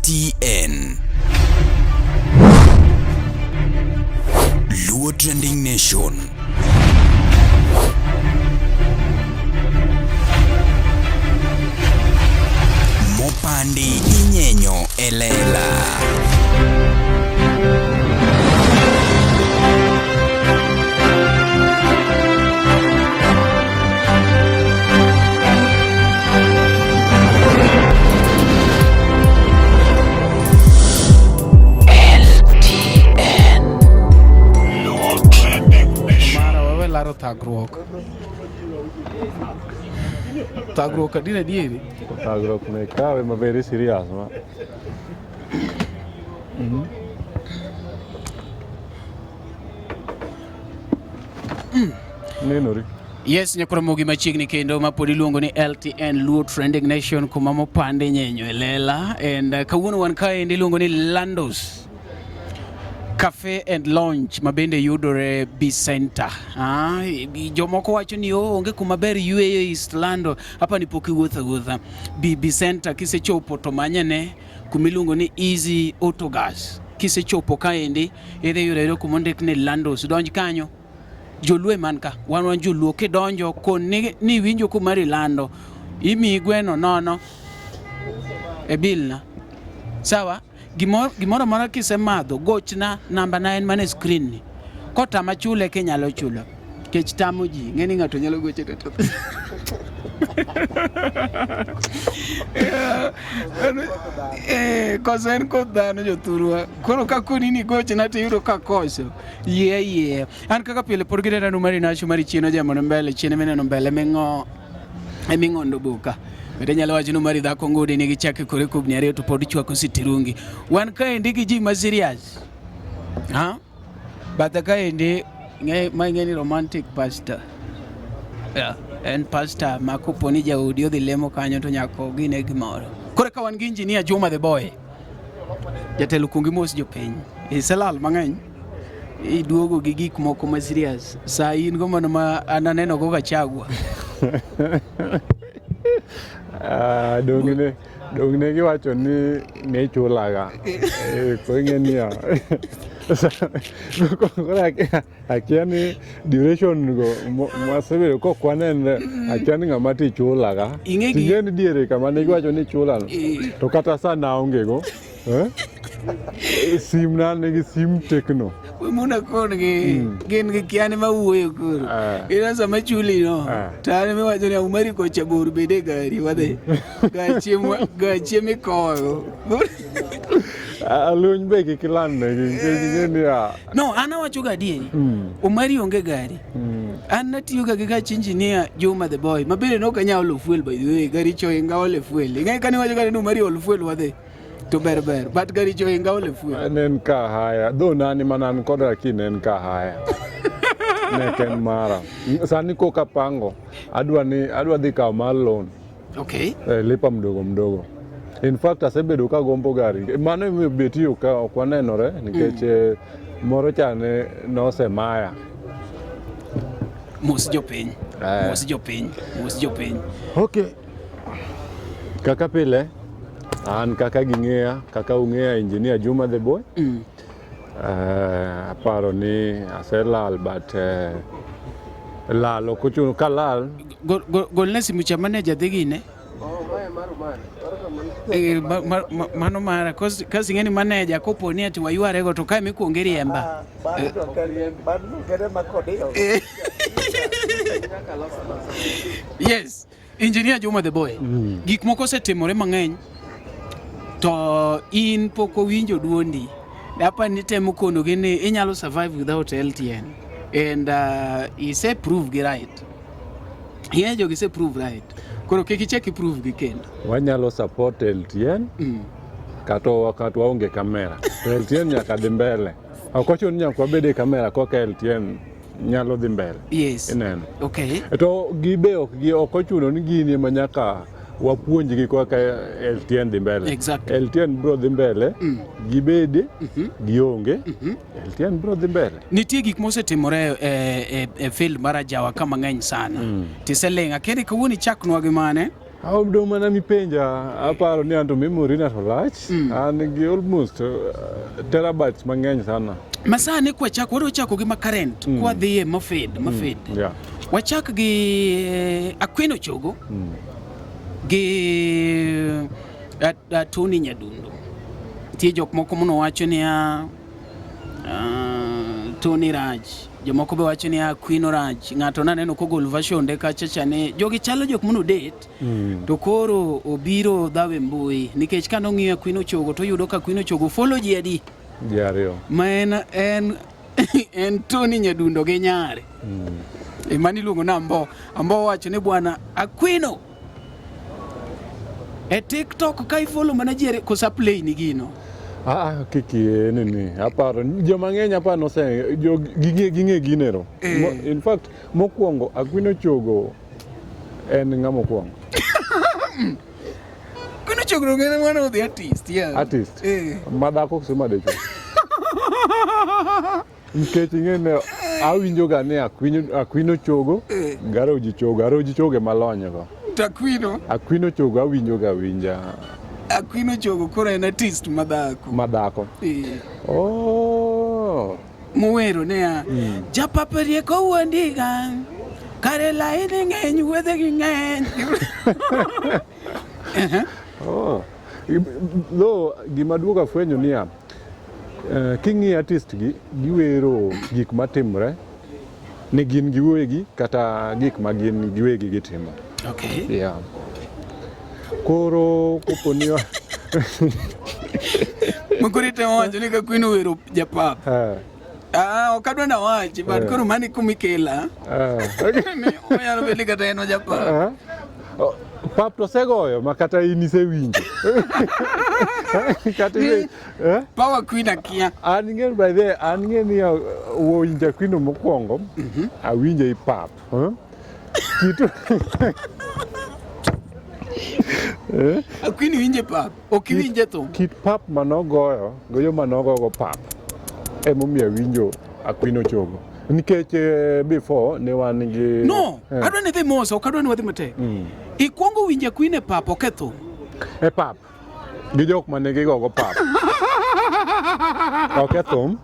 LTN. Luo Trending Nation. Mopandi inyenyo e lela. Mara wawe laro thagruok. Thagruok adier adieri. Thagruok ne kawe ma very serious ma. Nenori. Yes, nyakoromogi machiegni kendo ma pod iluongo ni LTN Luo Trending Nation kuma mopande nyenyo e lela and kawuono wan kaendi iluongo ni Landos Cafe and Lounge ma bende yudore B Center. Ah, jomoko wacho ni oh, onge kuma ber yueyo East Lando. Hapa ni pok iwuotho awuotha. B Center kisechopo to manyane kuma iluongo ni Easy Autogas. Kisechopo kaendi idhi yudo yudo kuma ondik ni Landos. Donj kanyo. Joluo man ka, wan joluo kidonjo kon ni, ni iwinjo kuma rilando, imiyi gweno nono e bill na. Sawa? Gimoro amora kisemadho, gochna namba na en mana e screen ni. Kotama chule kinyalo chulo. Kech tamo ji, ng'e ni ng'ato nyalo goche to koso en koth dhano jothurwa. Koro ka koni ni gochna to iyudo ka koso. Yie yie. An kaka pile pod gidenda nu mari nacho mari chien ojemo ne mbele chien mineno mbele ming'o eming'ondo boka. Bende nyalo wacho ni mari dhako ngudi nigi chake kore kubni ariyo to pod chwako sitirungi. Wan kaendi gi ji ma serious. Ha? Bathe kaendi ng'e ma ing'e ni romantic pastor. Yeah. En pastor ma kopo ni jaodi odhi lemo kanyo to nyaka ogine gimoro. Koro ka wan gi engineer Juma the boy. Jatelo kuong imos jopiny. Iselal mang'eny. Iduogo gi gik moko ma serious. Sa in go mano ma an aneno go Gachagua. Ah, dong ne giwacho ni ne chulaga. Eh, koro ing'e niya. Koro akia ni duration go mwasebedo kok wanenre, akia ni ng'ama ti chulaga. Ing'e ni diere kama ne giwacho ni chulano. To kata sa naonge go. Eh? Sim na nigi sim Tecno. Muna kon gi gin gi kiani ma wuoyo koro. Ina sama chuli no. To an miwacho ni Umari kocha bor bede gari wadhi. Gachi gachi mikowo. Aluny be kik ilandnegi nikech ing'e niya. No, an awacho ga adieri. Omari onge gari. An natiyo ga gi gach engineer Juma the boy. Ma bende nok anyal olo fuel by the way. Gari choinga ole fuel. Ing'e kane iwacho ga ni Omari ol fuel wadhi. To ber ber. But gari choinga ole fuel. Ne en ka haya. Though nani mana an kod lakini ne en ka haya. Ne ok en mara. Sani koka apango, adwa ni adwa dhi kawo mar loan. Okay. Lipa mdogo mdogo. In fact asebedo ka gombo gari. Mano emomiyo be tiyo ka ok wanenore nikech moro cha ne nosemaya. Mos jopiny. Mos jopiny. Mos jopiny. Okay. Kaka pile, an kaka ging'eya, kaka ung'eya Engineer Juma the boy. Aparo ni aselal but lal ok ochuno ka lal. Golne simu cha manager dhi gine. Mano mara kasi ing'e ni manager kopo ni ati waywarego to kae mikuongo iriemba. Yes, Engineer Juma the boy. Gik moko osetimore mang'eny to in pok owinjo duondi. Apa ni temo konogi ni inyalo survive without LTN and ise prove gi right. Ing'e jogi ise prove right. Koro kik ichak i prove gi kendo. Wanyalo support LTN kata kata waonge kamera. To LTN nyaka dhi mbele. Ok ochuno ni nyaka wabed e kamera koka LTN nyalo dhi mbele. Yes. Ineno. Okay. To gibe ok gi ok ochuno ni gin ema nyaka wapuonjgi kaka LTN dhi mbele. Exactly. LTN bro dhi mbele, gibede, gionge, LTN bro dhi mbele. Nitie gik mosetimore e field mar ajawa ka mang'eny sana. Tiseling' akeni kawuono ichaknwa gi mane? Dong mana mipenja aparo ni anto memory na to lach. An gi almost terabytes mang'eny sana. Masani kwachako wadwa chako gi ma current kwadhiye mafed mafed. Yeah. Wachak gi Akwino Chogo gi Tony Nyadundo. Nitie jok moko monowacho niya Tony rach, jomoko be wacho niya Akwino rach. Ng'ato naneno kogol version de kacha cha ni jogi chalo jok mono date to koro obiro dhawe mbui nikech kanong'iyo Akwino Chogo to oyudo ka Akwino Chogo follow ji adi Ji ariyo. ma en Tony Nyadundo gi nyare. E mano iluongo ni Ambo. Ambo wacho ni bwana Akwino e TikTok ka ifollow mana ji ariyo kosa play ni gino. Ah, kiki nini aparo joma ng'eny aparo nose jo ging'e ginero. In fact mokwongo Akwino Chogo en ng'ama okwongo. Akwino Chogo en one of the artist, yeah. Artist. Madhako koso madichuo? Nikech ing'e ni awinjo ga ni Akwino Chogo Garoji Chogo, Garoji Chogo ema lony go. To Akwino? Akwino Chogo awinjo ga winja. Akwino Chogo koro en artist madhako. Madhako. Oh. Mowero niya, japapa rieko wuondiga, kare laini ng'eny wuodhe gi ng'eny. Oh. Though gima duogo afwenyo niya, king'iyo artist gi, giwero gik matimre ni gin giwegi kata gik ma gin giwegi gitimo. Okay. Yeah. Koro kopo ni Makoro itemo wacho ni ka Queen owero japap. Ah, ok adwa nawachi, but koro mani kumikela. Onyalo bedo ni kata en ojapap. Pap to osegoyo ma kata in isewinjo. Kata Power Queen akia. An ing'e by the an ing'e ni winjo Queen mokwongo, awinje i pap. Kitu Akwino winje pap, ok iwinje thum. Kit pap manogoyo, goyo manogogo pap, emomiyo awinjo Akwino Chogo. Nikech before ne wan gi... No, adwa ni idhi mos, ok adwa ni wadhi matek. Ikwongo winjo Akwino e pap, ok e thum. E pap. Gi jok mane gigogo pap. Ok e thum.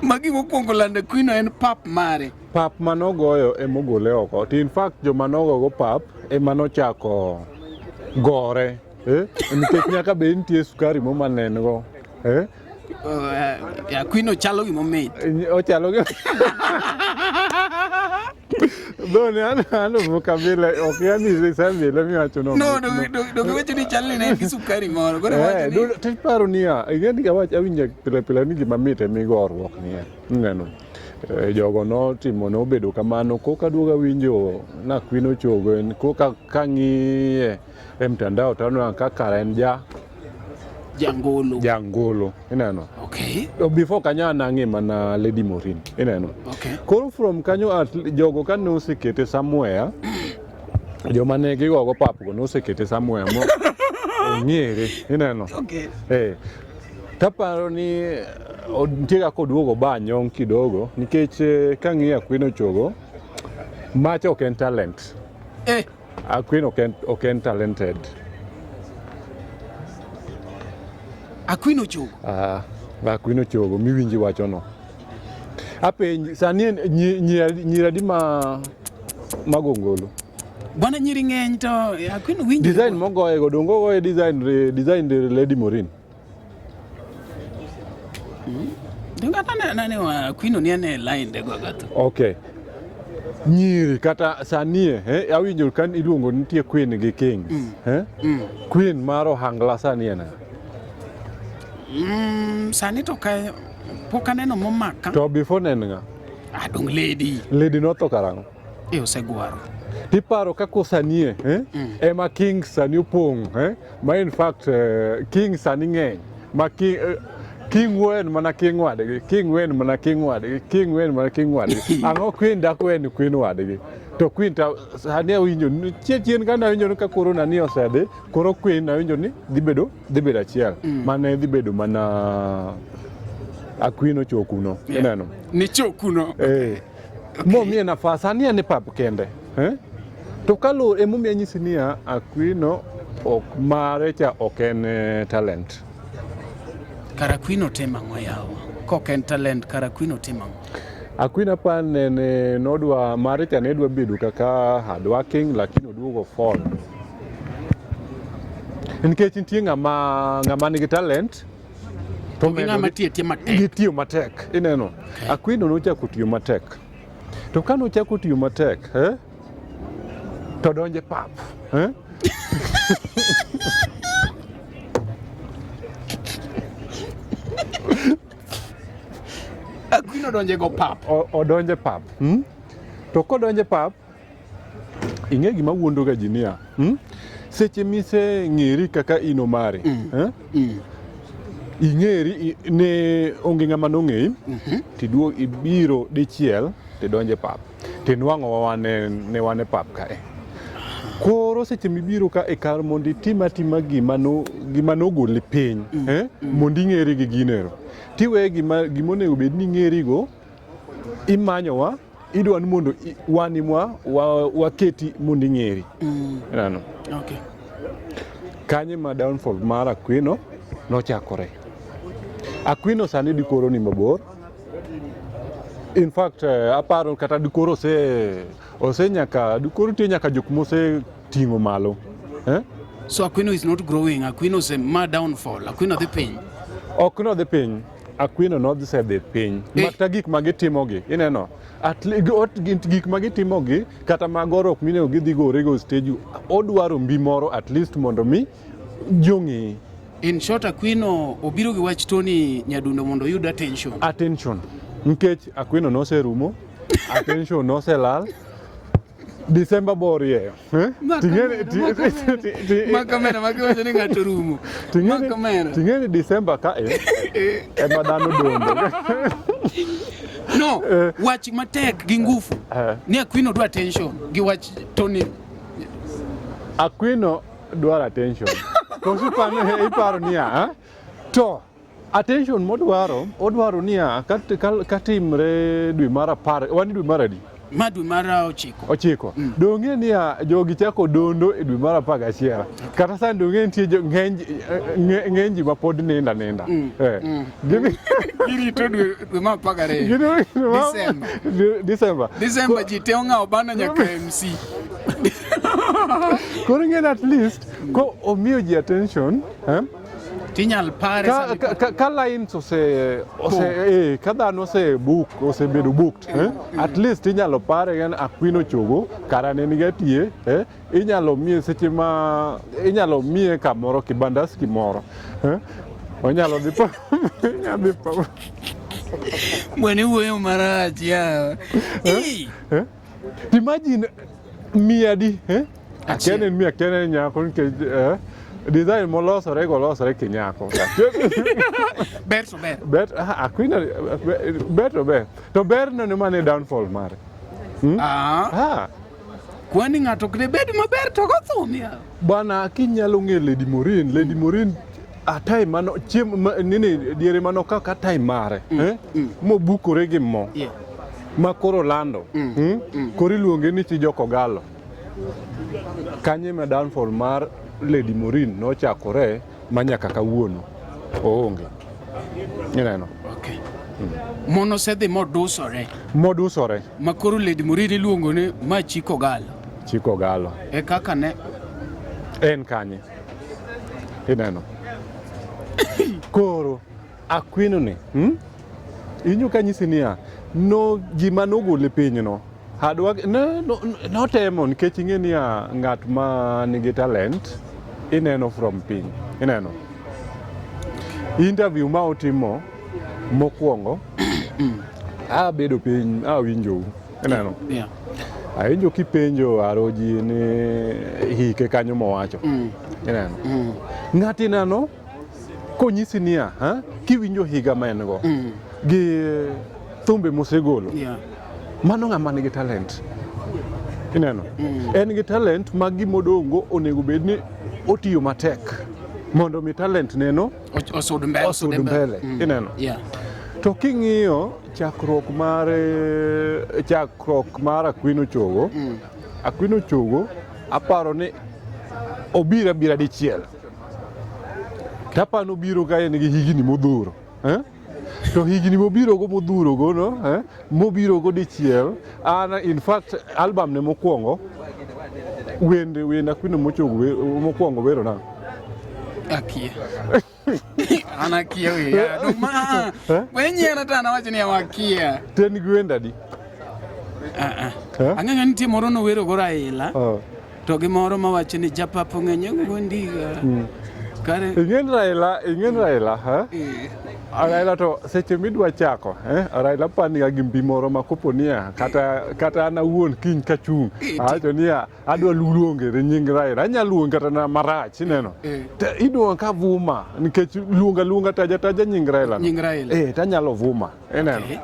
Magi mokwongo lando Akwino en pap mare. Pap manogoyo emogole oko. To in fact joma nogogo pap ema nochako gore. Nikech nyaka be nitie sukari mo mane en go. Akwino chalo gima mit. Ochalo gima Dhoni an kabila ok yani isemile miwacho no. No, do giwacho ni chal ni ne en gi sukari moro. Koro iwacho ni To iparo niya, ing'e ni awach awinjo pile pile ni gima mit ema igoruok niya. Ineno. Jogo notimo nobedo kamano koka duogo awinjo na Akwino Chogo en koka kang'iye e mtandao to aneno ka kara en ja Jangolo. Jangolo, ineno. Okay. Before kanyo an ang'e mana Lady Morin, ineno. Okay. Koro from kanyo at jogo kane osekete somewhere, joma ne gigogo pap go nosekete somewhere mo ong'ere, ineno. Okay. Taparo ni nitie kaka oduogo ba nyong' kidogo nikech kang'iyo Akwino Chogo macha ok en talent. Akwino ok en talented. Akwino Chogo. Akwino Chogo miwinji wachono. Apenji sani en nyiri adi ma magongolo? Bwana nyiri ng'eny to Akwino winjo. Design mogoye go dongo ogoye design Lady Morin. Donga nane Akwino ni ane line de go gato. Okay. Nyiri kata sani awinjo ka iluongo nitie queen gi king. Queen mar ohangla sani en ng'a? Sani to ka pok aneno momaka. To before ne en ng'a? Dong lady. Lady notho karang'o? Osegwaro. Tiparo kako sani ema king sani opong', Ma in fact king sani ng'eny. Ma king wen mana king wadgi, king wen mana king wadgi, king wen mana king wadgi. Ang'o queen dak wen queen wadgi. To queen ta sani awinjo ni chien ka nawinjo ni ka koro nani osedhi, koro queen awinjo ni dhi bedo achiel. Mane dhi bedo mana Akwino Chokuno. Ineno? Ni Chokuno. Momiye nafas, sani en e pap kende. To kaluwore emomiyo anyisi niya, Aquino ok mare cha ok en talent. Kara Aquino timo ang'o yawa? Kok en talent, kara Aquino timo ang'o? Aquino apa nene nodwa mare cha ne dwa bedo kaka hardworking lakini oduogo fall. Nikech nitie ng'ama nigi talent to gi ng'ama tiyo tiyo matek. Gi tiyo matek, ineno. Okay. Aquino nochako tiyo matek. To ka nochako tiyo matek, to donje pap. Aquino donje go pap. Odonje pap. To kodonje pap, ing'e gima wuondo ga ji niya, Seche mise ng'eri kaka in Omari, Ing'eri ne onge ng'ama nong'eyi, tiduog ibiro dichiel tidonje pap. Tinwang'o wa ne wan e pap kae. Koro seche mibiro ka e kar mondo itim atima gima nogoli piny, mondo ing'eri gi ginero. Tiwe gima onego bed ni ing'erigo, imanyowa, idwa ni mondo wan imwa waketi mondo ing'eri. Ineno? Okay. Kanye ma downfall mar Aquino nochakore. Aquino sani dikoro ni mabor. In fact, aparo kata dikoro ose nyaka dikoro nitie nyaka jok mose ting'o malo. So Aquino is not growing. Aquino is a ma downfall. Aquino dhi piny. Ok nodhi piny. Aquino nodhi piny. Makata gik ma gitimogi, ineno? At gik ma gitimogi, kata ma goruok minego gidhi gorego stage, odwaro mbi moro at least mondo mi jong'i. In short, Aquino obiro gi wach Tony Nyadundo mondo oyud attention. Attention. Nikech Aquino noserumo, attention noselal. December borie. Makamera magiwacho ni ng'ato rumo. Makamera. Ting'e ni December ka ema dhano dondo. No, wach matek gi ngufu. Ni Aquino dwa attention gi wach Tony. Aquino dwaro attention. Koso iparo niya, to attention modwaro, odwaro niya, katimre dwe mar 10, wan dwe mar adi? Ma dwe mar 9. 9. Dong'e niya, jogi chako dondo e dwe mar 11. Kata sani dong'e nitie ng'eny ji ma pod ninda ninda. Girito dwe mar 12. December. December. December ji te ong'awo bana nyaka MC. Koro ing'e at least ko omiyo ji attention, Tinyal pare ka lines ose ka dhano ose book, osebedo booked, at least inyalo pare gan Aquino chogo kara ne niga tiye, inyalo miye seche ma inyalo miye kamoro kibandaski moro, onyalo dhi pa nyadhi pa Bwana wuoyo marach ya. Imagine miadi, Achiel en mia kene nyako nikech design molosore go losore kinyako. Ber to ber. Bet Aquino ber to ber. To ber no ni mane downfall mare. Kwani ng'ato ok debed maber to go thum ya. Bwana kinyalo ng'e Lady Maureen, Lady Maureen a time mano chiemo nini diere mano kaka time mare, mobukore gi mo. Ma koro lando. Koro iluonge ni chi Joko Galo. Kanye ma downfall mar Lady Maureen nochakore ma nyaka kawuono oonge. Ineno? Okay. Mon osedhi modusore. Modusore. Ma koro Lady Maureen iluongo ni ma Chiko Galo. Chiko Galo. E kaka ne en kanye. Ineno? Koro Aquino ni, Inyo ka nyisi niya, no gima nogole piny no. Hadwa ne notemo nikech ing'e niya ng'at ma nigi talent ineno from piny. Ineno? Interview ma otimo mokwongo abedo piny awinjou. Ineno? Awinjo kipenjo Aroji ni hike kanyo mowacho. Ineno? Ng'ati nano konyisi niya, kiwinjo higa ma en go gi thumbe mosegolo. Mano ng'ama nigi talent. Ineno? En gi talent ma gimodongo onego bed ni otiyo matek mondo mi talent neno osud mbele. Osud mbele. Ineno? To king'iyo chakruok mar Aquino Chogo, Akwino Chogo aparo ni obiro abira dichiel. Tapano obiro ka en gi higni modhuro. Eh? To higni mobiro go modhuro go no, eh? Mobiro go dichiel, an in fact album ne mokwongo wende wende Akwino mochogo mokwongo wero na. Akia. An akia wiya. Dong ma. Eh? We nyiera to an awacho ni awakia. To en gi wende adi? Ah, ah. Eh? Ang'eyo ni nitie moro nowero go Raila. Oh. To gi moro mawacho ni japapo ng'eny gondiga. Kare Ing'en Raila, ing'en Raila, ha? eh, Raila to seche midwa chako, eh? Raila paniga gi mbi moro ma kopo niya, kata kata an awuon kiny kachung', awacho niya, adwa luongere nying Raila, anyalo luonge kata na marach, ineno. Eh. To iduong'a ka vuma, nikech luonga luonga taja taja nying Raila. no. Nying Raila. Eh, tanyalo vuma, ineno. Okay.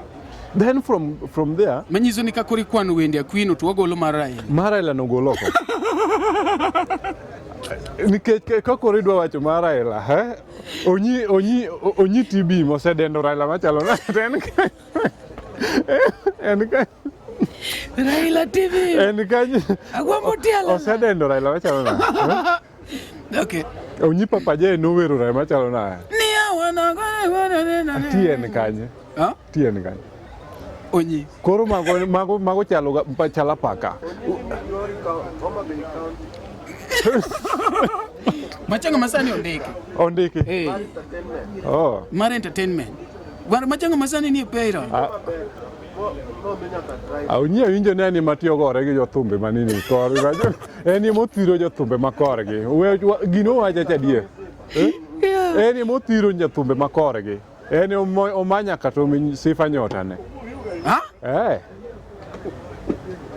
Then from there, Manyiso ni ka koro ikwano wende Aquino to wagolo mar Raila. mar Raila nogol oko. Nikech ka koro idwa wacho mar Raila, eh? Onyi onyi onyi TB mosedendo Raila machalo nade en ka en ka Raila TV. en kanyo Agwambo tielo. osedendo Raila machalo nade eh? Okay. Onyi Papa J nowero Raila machalo nade Ni awana ti en kanye Ha? ti en kanye Onyi. koro mago mago mago chalo ga chalo apaka Machango masani ondiki. ondiki Eh, oh mar entertainment. War machango masani ni e payroll. Onyi awinjo ni en ema tiyo gore gi jothumbe manini korgi en ema othiro jothumbe ma korgi gino wacho cha adier Eh? En ema othiro jothumbe ma korgi en omanya kata omi sifa nyotane Ha? Eh.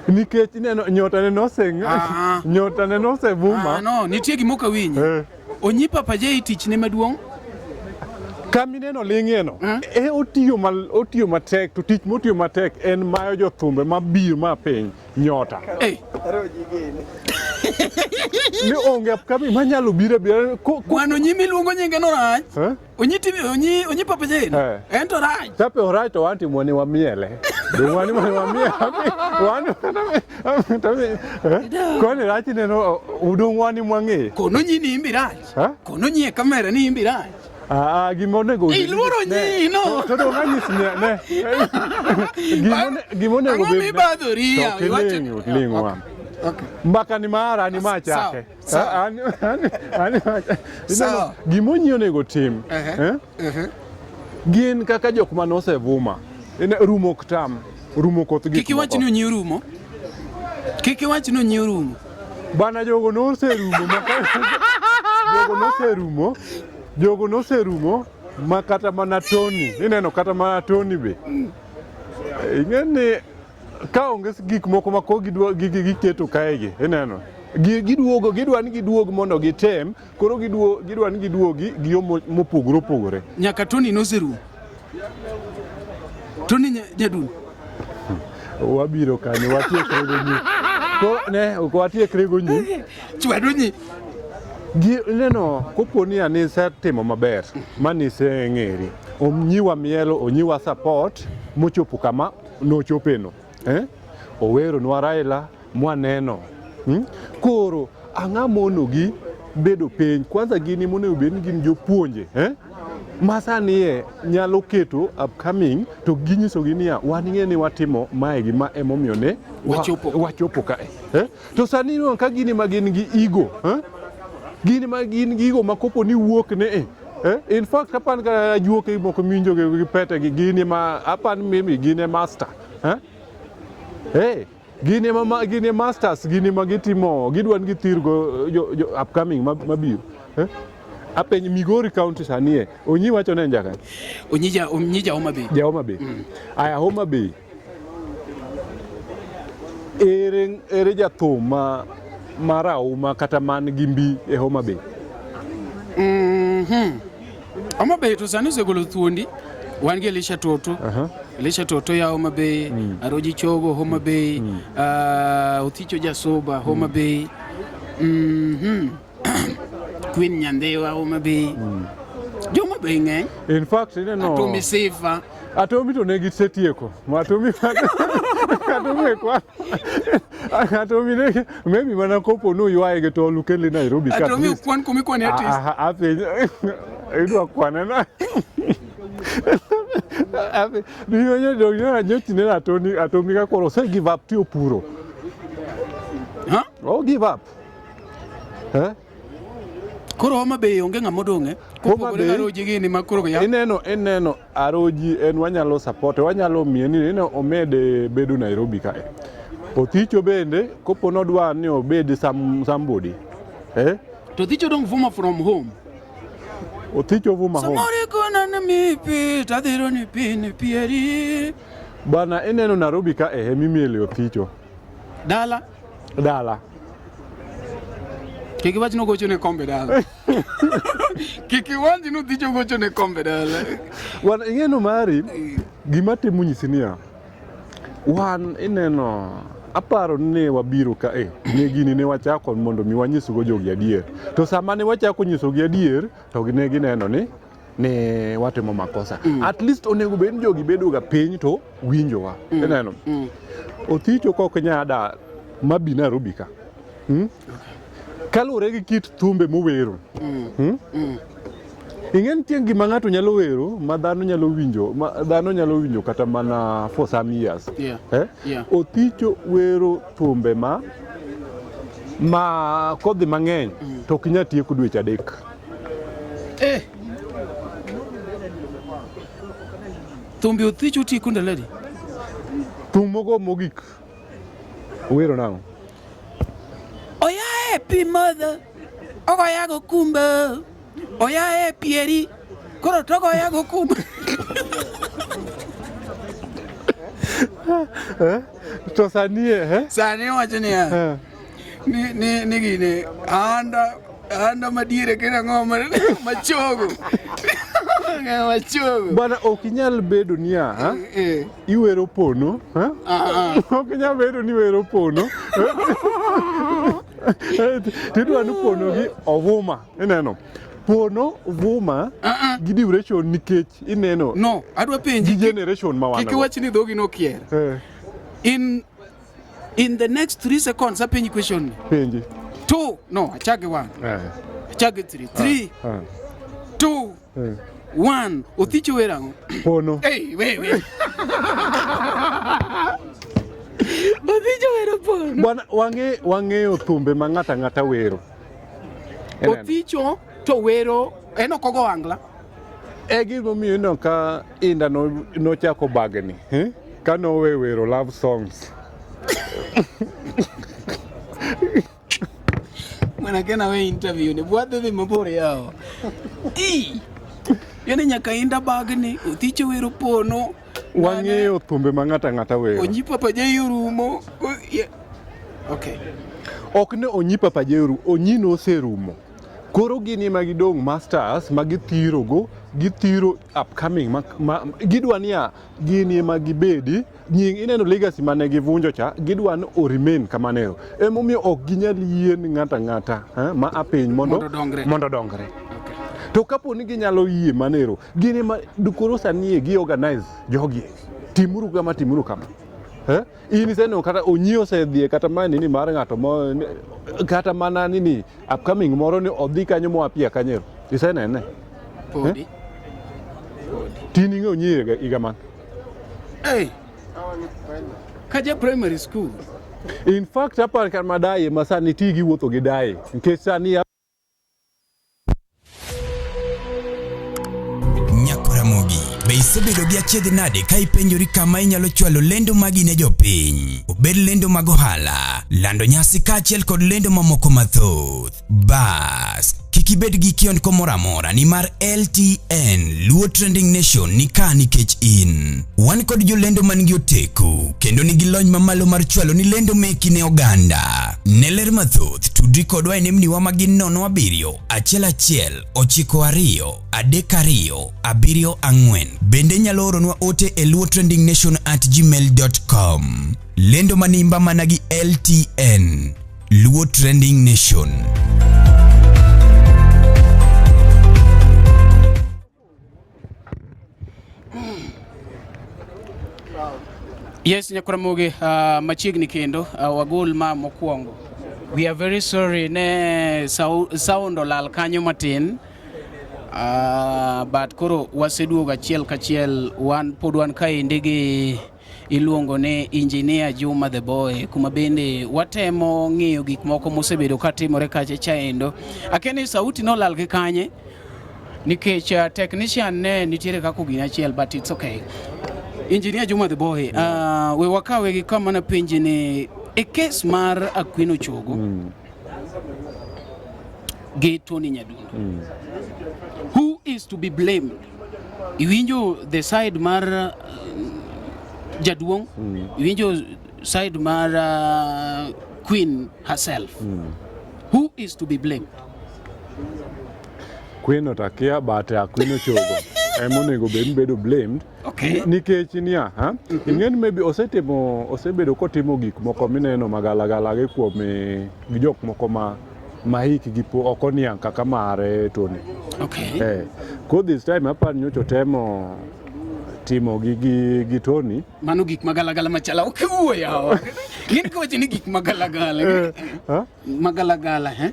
Nikech ineno nyotane noseng Ah. nyotane nosevuma Ah, no, nitie gima ok awinji. Eh. Onyi Papa J tichne maduong' Kamineno ling'ie no e otiyo ma, otiyo matek to tich motiyo matek en mayo jothumbe mabiro ma piny nyota Eh, ni onge upcoming manyalo biro abira ko, ko, bwana Onyi miluongo nyinge no rach. eh? Onyi TV, onyi onyi Papa J. no. Eh. En to rach. Chape orach to wan timwa ni wamiele dong wan wan wamiele wan tami eh? Koni rach ineno dong wan mwang'e Kono onyi ni imbi rach. Eh? Kono onyi e kamera ni imbi rach. Ah, ah, gima onego Iluoro ne. nyi, no. To dong anyisi ne, ne. Gima onego Ang'o bed- mibadhori To ya? ok iling', ling' wa. Okay. Mbaka ni mara ni ma chake. Sawa, sawa. Sawa. Gima onyi onego tim. Ehe. Eh? Ehe. Gin kaka jok mane osevuma. Rumo ok tam. Rumo koth gik Kik iwach moko. ni onyi orumo. Kik iwach ni onyi orumo. Bana jogo noserumo ma jogo noserumo jogo noserumo ma kata mana Tony ineno kata mana Tony be ing'e ni ka onge gik moko ma koro gidwa giketo kae gi ineno giduogo gidwa ni giduog mondo gitem koro gidwa ni giduogi gi yo mopogore opogore. Nyaka Tony noserumo. Tony Nyadundo. Wabiro kanyo watiekre gonyi. Koro ne ok watiekre gonyi. Chwado nyi. Gi ineno kopo ni anisetimo maber maniseng'eri onyiwa mielo onyiwa support mochopo kama nochopeno eh? Oweronwa Raila mwaneno Koro ang'a monogi bedo piny kwanza gin ema onego bed ni gin jopuonje eh? Ma sani e nyalo keto upcoming to ginyisogi niya wan ing'e ni watimo mae gi ma emomiyo ne Wachopo. wachopo kae eh? To sani ineno ka gin ema gin gi ego eh? Gin ema gin gi ego ma kopo ni wuok ne eh? Eh? In fact apan ka ajuoke moko minjo gi pete gi gin ema apan mimi gin e master eh? Hey, gin ema gin e masters gin ema gitimo gidwa ni githirgo jo upcoming mabiro eh? Apenj Migori County sani e Onyi wacho ne en jakanye? Onyi ja Onyi ja Homa Bay. Ja Homa Bay. Aya Homa Bay. Ere ere jathum ma marahuma kata man gi mbi e Homa Bay? Homa Bay to sani osegolo thuondi. Wan gi Elisha Toto. Elisha Toto ya Homa Bay, Aroji Chogo Homa Bay, Othicho Jasoba Homa Bay. Queen Nyandewa Homa Bay. Jo Homa Bay ng'eny. In fact ineno Atomi Sifa. Atomi to ne gisetieko. Atomi Atomi kwan. Atomi ne maybe mana kopo no ywaye gi tol ukele Nairobi ka. Atomi kwan kuma ikwane artist. Ah, ah, apenj idwa kwane na. Ape niyo nyo nyochi ne Atomi Atomi ka koro ose give up tiyo puro. Ha? Oh give up. Eh? Koro Homa Bay onge ng'ama odong' eh? Homa Kopogore Bay- Aroji gini ma koro ya. Ineno ineno Aroji en wanyalo support wanyalo miye ni ineno omede bedo Nairobi kae. Othicho bende kopo nodwa ni obed somebody. Eh? To Othicho dong vuma from home. Othicho vuma home. Samoro ikona ni mipi tadhiro ni pini pieri. Bwana ineno Nairobi ka ehe mimiele Othicho. Dala. Dala. Kik iwach ni ogocho ne kombe dala. Kik iwach ni Othicho gocho ne kombe dala. Bwana ing'eno mari gima timo nyisi niya. Wan ineno aparo ni wabiro ka e ne gini ne wachako mondo mi wanyisgo jogi adier. To sama ne wachako nyisogi adier to ne gineno ni ne watimo makosa. At least onego bed ni jogi bedo ga piny to winjowa. Ineno? Othicho kok nyada mabi Nairobi ka. Kaluwore gi kit thumbe mowero. Ing'e nitie gima ng'ato nyalo wero ma dhano nyalo winjo ma dhano nyalo winjo kata mana for some years. Yeah. Eh? Yeah. Othicho wero thumbe ma ma kodhi mang'eny to ok inyal tieko dweche adek. Eh. Thumbe Othicho tieko ndalo adi? Thum mogo mogik wero nang'o? Oyae pi modho, ogoyago kumbe, oyae pieri, koro togoyago kumbe. Eh? To sani eh? Sani wacho niya, Eh. ni, ni, ni gini, anda, anda madiere kendo ang'o machogo. Machogo. Bwana ok inyal bedo niya, ha? Eh. Iwero pono, ha? Ah, ah. Ok inyal bedo ni iwero pono. Tidwa ni pono gi ovuma, ineno. Pono vuma gi duration nikech ineno No, adwa gi penji. generation ma wan Kik go. iwach ni dhogi nokier. Eh, In the next 3 seconds apenji question ni. penji. 2, no, achak gi 1. Eh, Achak gi 3. 3, eh, 2, eh. 1. Othicho wero ang'o? Pono. Hey, wait, wait. Othicho wero pono. Bwana wang'e wang'eyo thumbe ma ng'ata ng'ata wero. Ineno? Othicho to wero en ok ogo angla. E gimomiyo ineno ka Inda nochako bagni, eh? Ka nowe wero love songs. Mwana kena we interview ni bwadhi dhi mabor yawa. Ii. Yani nyaka Inda bagni, Othicho wero pono. Wang'eyo thumbe ma ng'ata ng'ata wero. Onyi Papa J orumo. Yeah. Okay. Ok ne Onyi Papa J orumo, Onyi noserumo. Koro gin ema gidong' masters ma githirogo, githiro upcoming ma, ma, gidwa niya gin ema gibedi nying ineno legacy mane givunjo cha gidwa ni o remain kamanero. Emomiyo ok ginyal yie ni ng'ata ng'ata ma apiny mondo Mondo odongre. mondo odongre. Okay. To kapo ni ginyalo yie manero, gin ema koro sani e gi organize jogi. Timuru kama, timuru kama. Eh? In iseneno kata Onyi osedhie kata mana nini mar ng'ato mo kata mana nini upcoming moro ni odhi kanyo moapia kanyero. Isenene? Podi. Tin ing'e Onyi higa man. Hey. Kaja primary school. In fact apar kama daye ma sani ti gi wuotho gi daye nikech sani Nyakoramogi, be isebedo gi achiedh nade ka ipenjori kama inyalo chwalo lendo magi ne jopiny? Obed lendo mag ohala, lando nyasi kaachiel kod lendo mamoko mathoth. Bas, kik ibed gi kiondko moro amora nimar LTN Luo Trending Nation ni ka nikech in. Wan kod jolendo man gi oteku kendo nigi lony mamalo mar chwalo ni lendo meki ne oganda. Ne ler mathoth, tudri kodwa e nembniwa ma gin 07 11 92 32 74. Bende inyalo oronwa ote e luotrendingnation@gmail.com. Lendo manimba mana gi LTN. Luo Trending Nation. Yes, Nyakwaramogi, machiegni kendo wagol ma mokwongo. We are very sorry ne sound olal kanyo matin. But koro waseduogo achiel kachiel, wan pod wan kaendi gi iluongo ni Engineer Juma the Boy, kuma bende watemo ng'iyo gik moko mosebedo katimore kacha chaendo. Akia ni sauti nolal gi kanye nikech technician ne nitiere kaka ogine achiel, but it's okay. Engineer Juma the Boy, we wakawe gi kama napenji ni e kes mar Akwino Chogo gi Tony Nyadundo, who is to be blamed? Iwinjo the side mar jaduong', iwinjo side mar Queen herself. Who is to be blamed? Queen otakia, but Akwino Chogo ema onego bed ni bedo blamed. Nikech niya, ha? Ing'e ni maybe osetimo, osebedo kotimo gik moko mineno magalagala gi kuom gi jok moko ma hikgi po ok oniang' kaka mare Tony. Koro this time apar nyocha otemo timo gi Tony. Mano gik magalagala machala ok wuo yawa. Ng'eni kiwacho ni gik magalagala. Ha? Magalagala, he?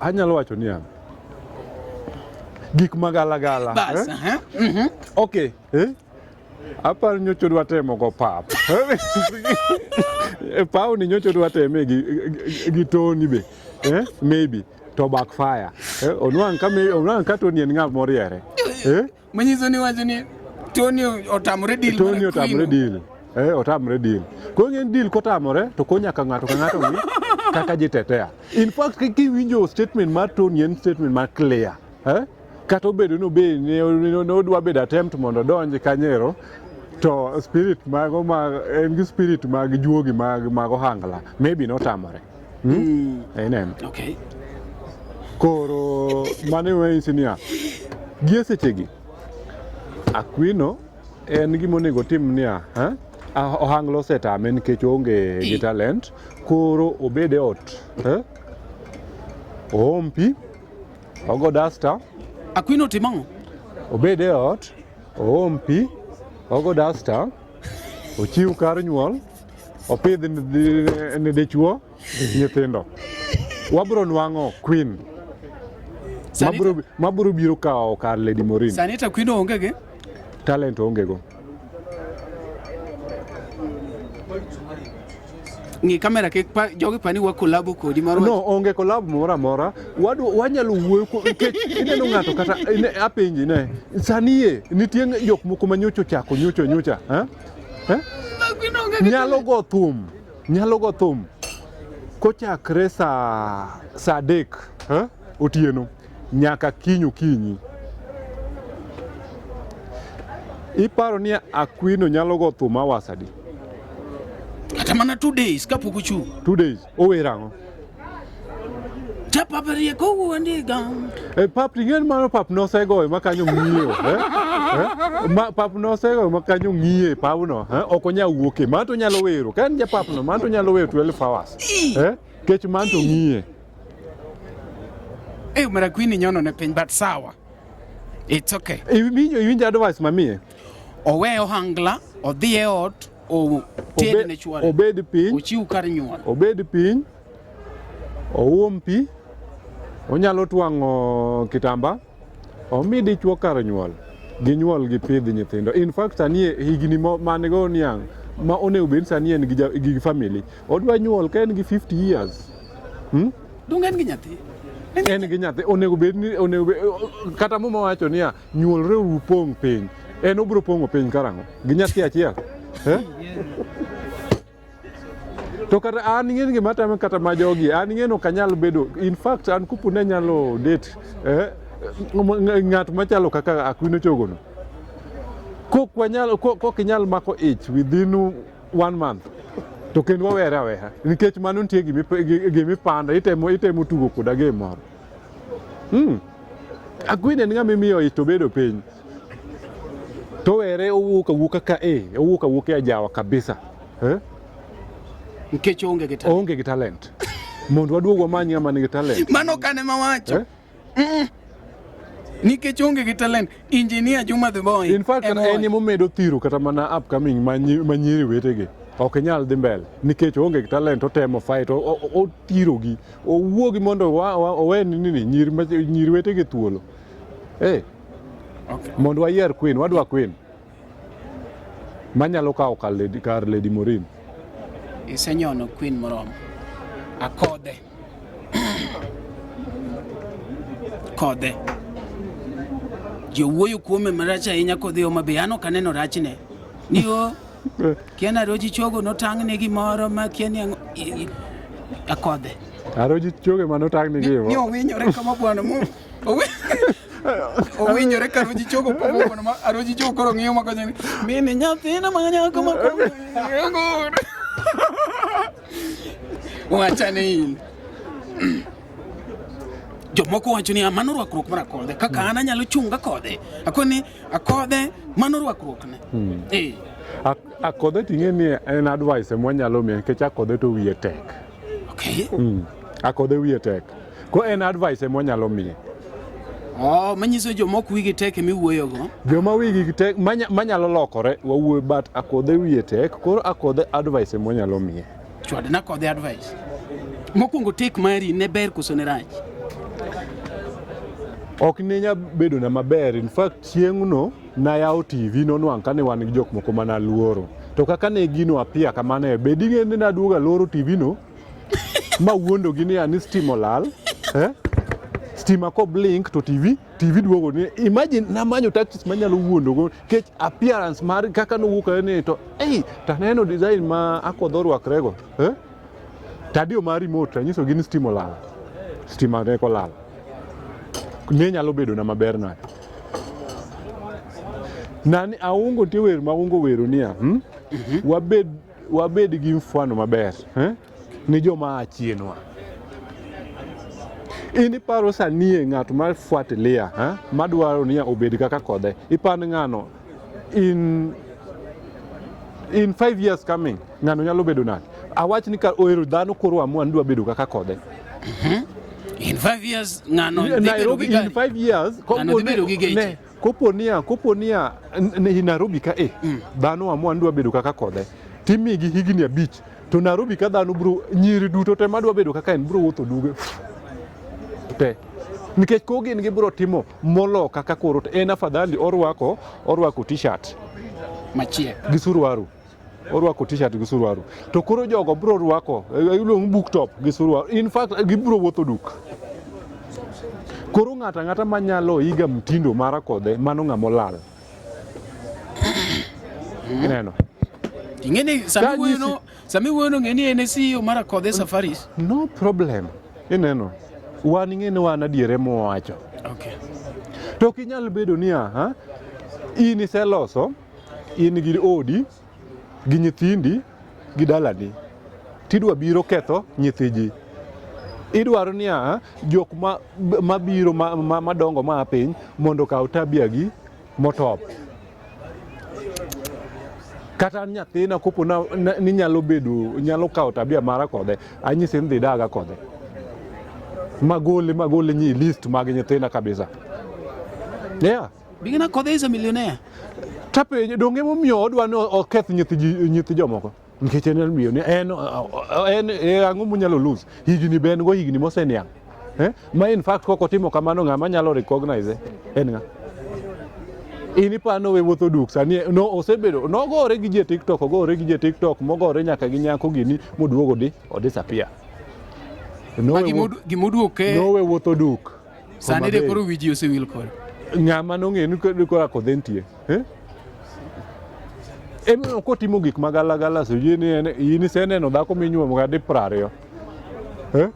Anyalo wacho niya, gik magalagala. Bas, eh? aha. Okay. Aparo nyocha odwa temo go pap. Paw ni nyocha odwa teme gi Tony be. Maybe to backfire. Onwang' ka Tony en ng'at moriere. Manyiso ni wacho ni Tony otamore deal. Tony otamore deal. Otamore deal. Koro ng'en deal kotamore to ko nyaka ng'ato ka ng'ato ng'i kaka ji tetea. In fact kiwinjo statement mar Tony en statement mar clear. Kata obedo ni obe ne odwa bedo attempt mondo odonj kanyero, to spirit mago mag en gi spirit mag juogi mag ohangla maybe notamore. Ineno. Koro mano ema nyisi niya, gie sechegi Akwino en gima onego otim niya, ohangla osetame nikech oonge gi talent, koro obed e ot, oom pi, ogo duster. Akwino timo ang'o? Obed e ot, oom pi, ogo duster, ochiw kar nyuol, opidh ne dichuo nyithindo. Wabro nwang'o Queen mabro biro kawo kar Lady Maureen. Sani to Queen onge gi? Talent onge go. Ng'i kamera kik pa, jogi pani wa collab kodi mar. No, onge collab moro amora. Wanyalo wuoyo nikech ineno ng'ato kata apenji ne. Sani ye nitie jok moko ma nyocha ochako nyocha. Nyalo go thum. Nyalo go thum. Kochakre saa 3 otieno nyaka kiny okinyi. Iparo ni Akwino nyalo go thum hours adi? Kata mana 2 days kapok ochung'. 2 days. Owero ang'o? Japap rieko wuondiga. Pap ing'e ni mano pap nosegoyo ma kanyo ng'iyo. Ma pap nosegoyo ma kanyo ng'iye pawno. Ok onyal wuoke. Mano to onyalo wero. Ka en japap no, mano to onyalo wero 12 hours. Kech mano to ng'iye. Mara Queen nyono ne piny, but sawa. It's okay. Iwinjo advice mamiye? Owe ohangla, odhi e ot, oted ne chwore. Obed piny. Ochiw kar nyuol. Obed piny. Oum pi, onyalo twang'o kitamba, omi dichuo kar nyuol, ginyuol gipidh nyithindo. In fact sani higni man go niang' ma onego bed sani en gi family, odwa nyuol ka en gi 50 years. Donge en gi nyathi? En gi nyathi, onego bed ni onego kata Muma wacho niya, nyuolre upong' piny. En obiro pong'o piny karang'o? Gi nyathi achiel. To kata an ing'e gima tame kata ma jogi, an ing'e ok anyal bedo, in fact an kupu ne nyalo date ng'at machalo kaka Akwino Chogono. Kok wanyal, kok inyal mako ich within 1 month, to kendo wawere aweya, nikech mano nitie gimipando, itemo tugo koda game moro. Akwino en ng'ama imiyo ich to bedo piny. To were owuok awuoka ka owuok awuoka e ajawa kabisa. Nikech oonge gi talent. Oonge gi talent. Mondo waduog wamany ng'ama nigi talent. Mano kane mawacho. Nikech onge gi talent, Engineer Juma the Boy. In fact, ema en owacho. emomedo thiro kata mana upcoming ma nyiri wetegi. Ok nyal dhi mbele nikech oonge gi talent, otemo fight, othirogi, owuogi mondo owe nini nyiri nyiri wetegi thuolo. Eh, mondo wayier queen, wadwa queen manyalo kawo kar Lady Morin. Isenyono queen moromo. Akodhe. Kodhe. Jowuoyo kuome marach ahinya kodhi Homa Bay. An ok aneno rachne. Ni o kia ni Aroji Chogo notang'ne gimoro ma kia ni ang'o. Akodhe. Aroji Chogo manotang' ni Ni gimo. owinyore kama bwana mo. Owinyore ka Aroji Chogo pogo bwana ma Aroji Chogo koro ng'iyo ma kocha ni mini nyathina ma nyako ma koro. Wacha ni in. Jomoko wacho ni "Ah, mano rwakruok mar Akodhe kaka an anyalo chung' Akodhe akoni Akodhe mano rwakruokne." Eh. Akodhe ting'e ni en advice mwanyalo miye nikech Akodhe to wiye tek. Akodhe wiye tek. Ko en advice mwanyalo miye. Oh, manyiso jomoko wigi tek emiwuoyogo. Joma wigi tek manyalo lokore wawuoyo, but Akodhe wiye tek, koro Akodhe advice mwanyalo miye. Chwadna Akodhe advice. Mokwongo, tek mari ne ber koso ne rach? Ok ne nya bedo na maber. In fact, chieng'no nayawo TV nonwang' ka ne wan gi jok moko mana luoro. To kaka ne gino apia kamano e be ding'e ni naduogo aloro TV no ma wuondo gi ni ani stima olal, eh? Stima ko blink to TV duogo ni. Imagine, namanyo tactics manyalo wuondo go nikech appearance mar kaka nowuok ni to ei taneno design ma Akodho orwakrego, eh? Tadio mar remote tanyiso gi ni stima olal, stima ne kolal ne nyalo bedo na maber nade nani aungo nitie wer ma aungo wero niya, Wabed gi mfano maber, eh? Ni joma a chienwa. In iparo sanie ng'at ma fuatilia, eh? Madwaro niya obed kaka Kodhe, iparo ni ng'ano in 5 years coming ng'ano nyalo bedo nade? Awach ni ka ohero dhano koro amua ni dwa bedo kaka Kodhe. In 5 years ng'ano dhi bedo Nairobi gi in gari. 5 years Ng'ano dhi bedo gi geche. Kopo niya Nairobi ka e dhano amua ni dwa bedo kaka Kodhe, timigi higni 5 to Nairobi ka dhano bro nyiri duto te madwa bedo kaka en bro wuotho duge te nikech ko gin gibro timo molo kaka koro to en afadhali orwako t-shirt Machiek. Gi suruaru, orwako t-shirt gi suruaru, to koro jogo bro rwako iluongo book top gi suruaru. In fact, gibro wuotho duk. Koro ng'ato ang'ata manyalo iga mtindo mar Akodhe, mano ng'ama olal. Ineno. Ing'e ni sami Ka wuoyo no, sami wuoyo no, ng'e ni en e CEO mar Akodhe Safaris. No problem. Ineno, wan ing'e ni wan adiere mowacho. To ok inyal bedo niya, ha? In iseloso, in gi odi, gi nyithindi, gi dalani. Tidwa biro ketho nyithi ji. Idwaro niya, jok ma mabiro madongo ma piny mondo okaw tabia gi motop. Kata an nyathina kopo ni nyalo bedo nyalo kawo tabia mara kode, anyise ni dhi daga kode. Magole nyi list mag nyithinda kabisa. Yeah. Bigina Akodhe is a millionaire. Tapenje donge momiyo odwa ni oketh nyithi nyithi jomoko nikech en millionaire, en ang'o monyalo lose? Higni be en go higni moseniang', eh? Ma in fact kok otimo kamano, ng'ama nyalo recognize en ng'a? In ipano we wuotho duk sani no osebedo nogore gi ji e TikTok, ogore gi ji e TikTok, mogore nyaka gi nyako gini moduogo di odisappear. Ma gimoduoke Nowe wuotho duk. Sani de koro wi ji osewil kode. Ng'ama nong'e ni koro Akodhe nitie, eh? Emomiyo kotimo gik magalagala sijui ni en in iseneno dhako minyuomo ga di 20, eh?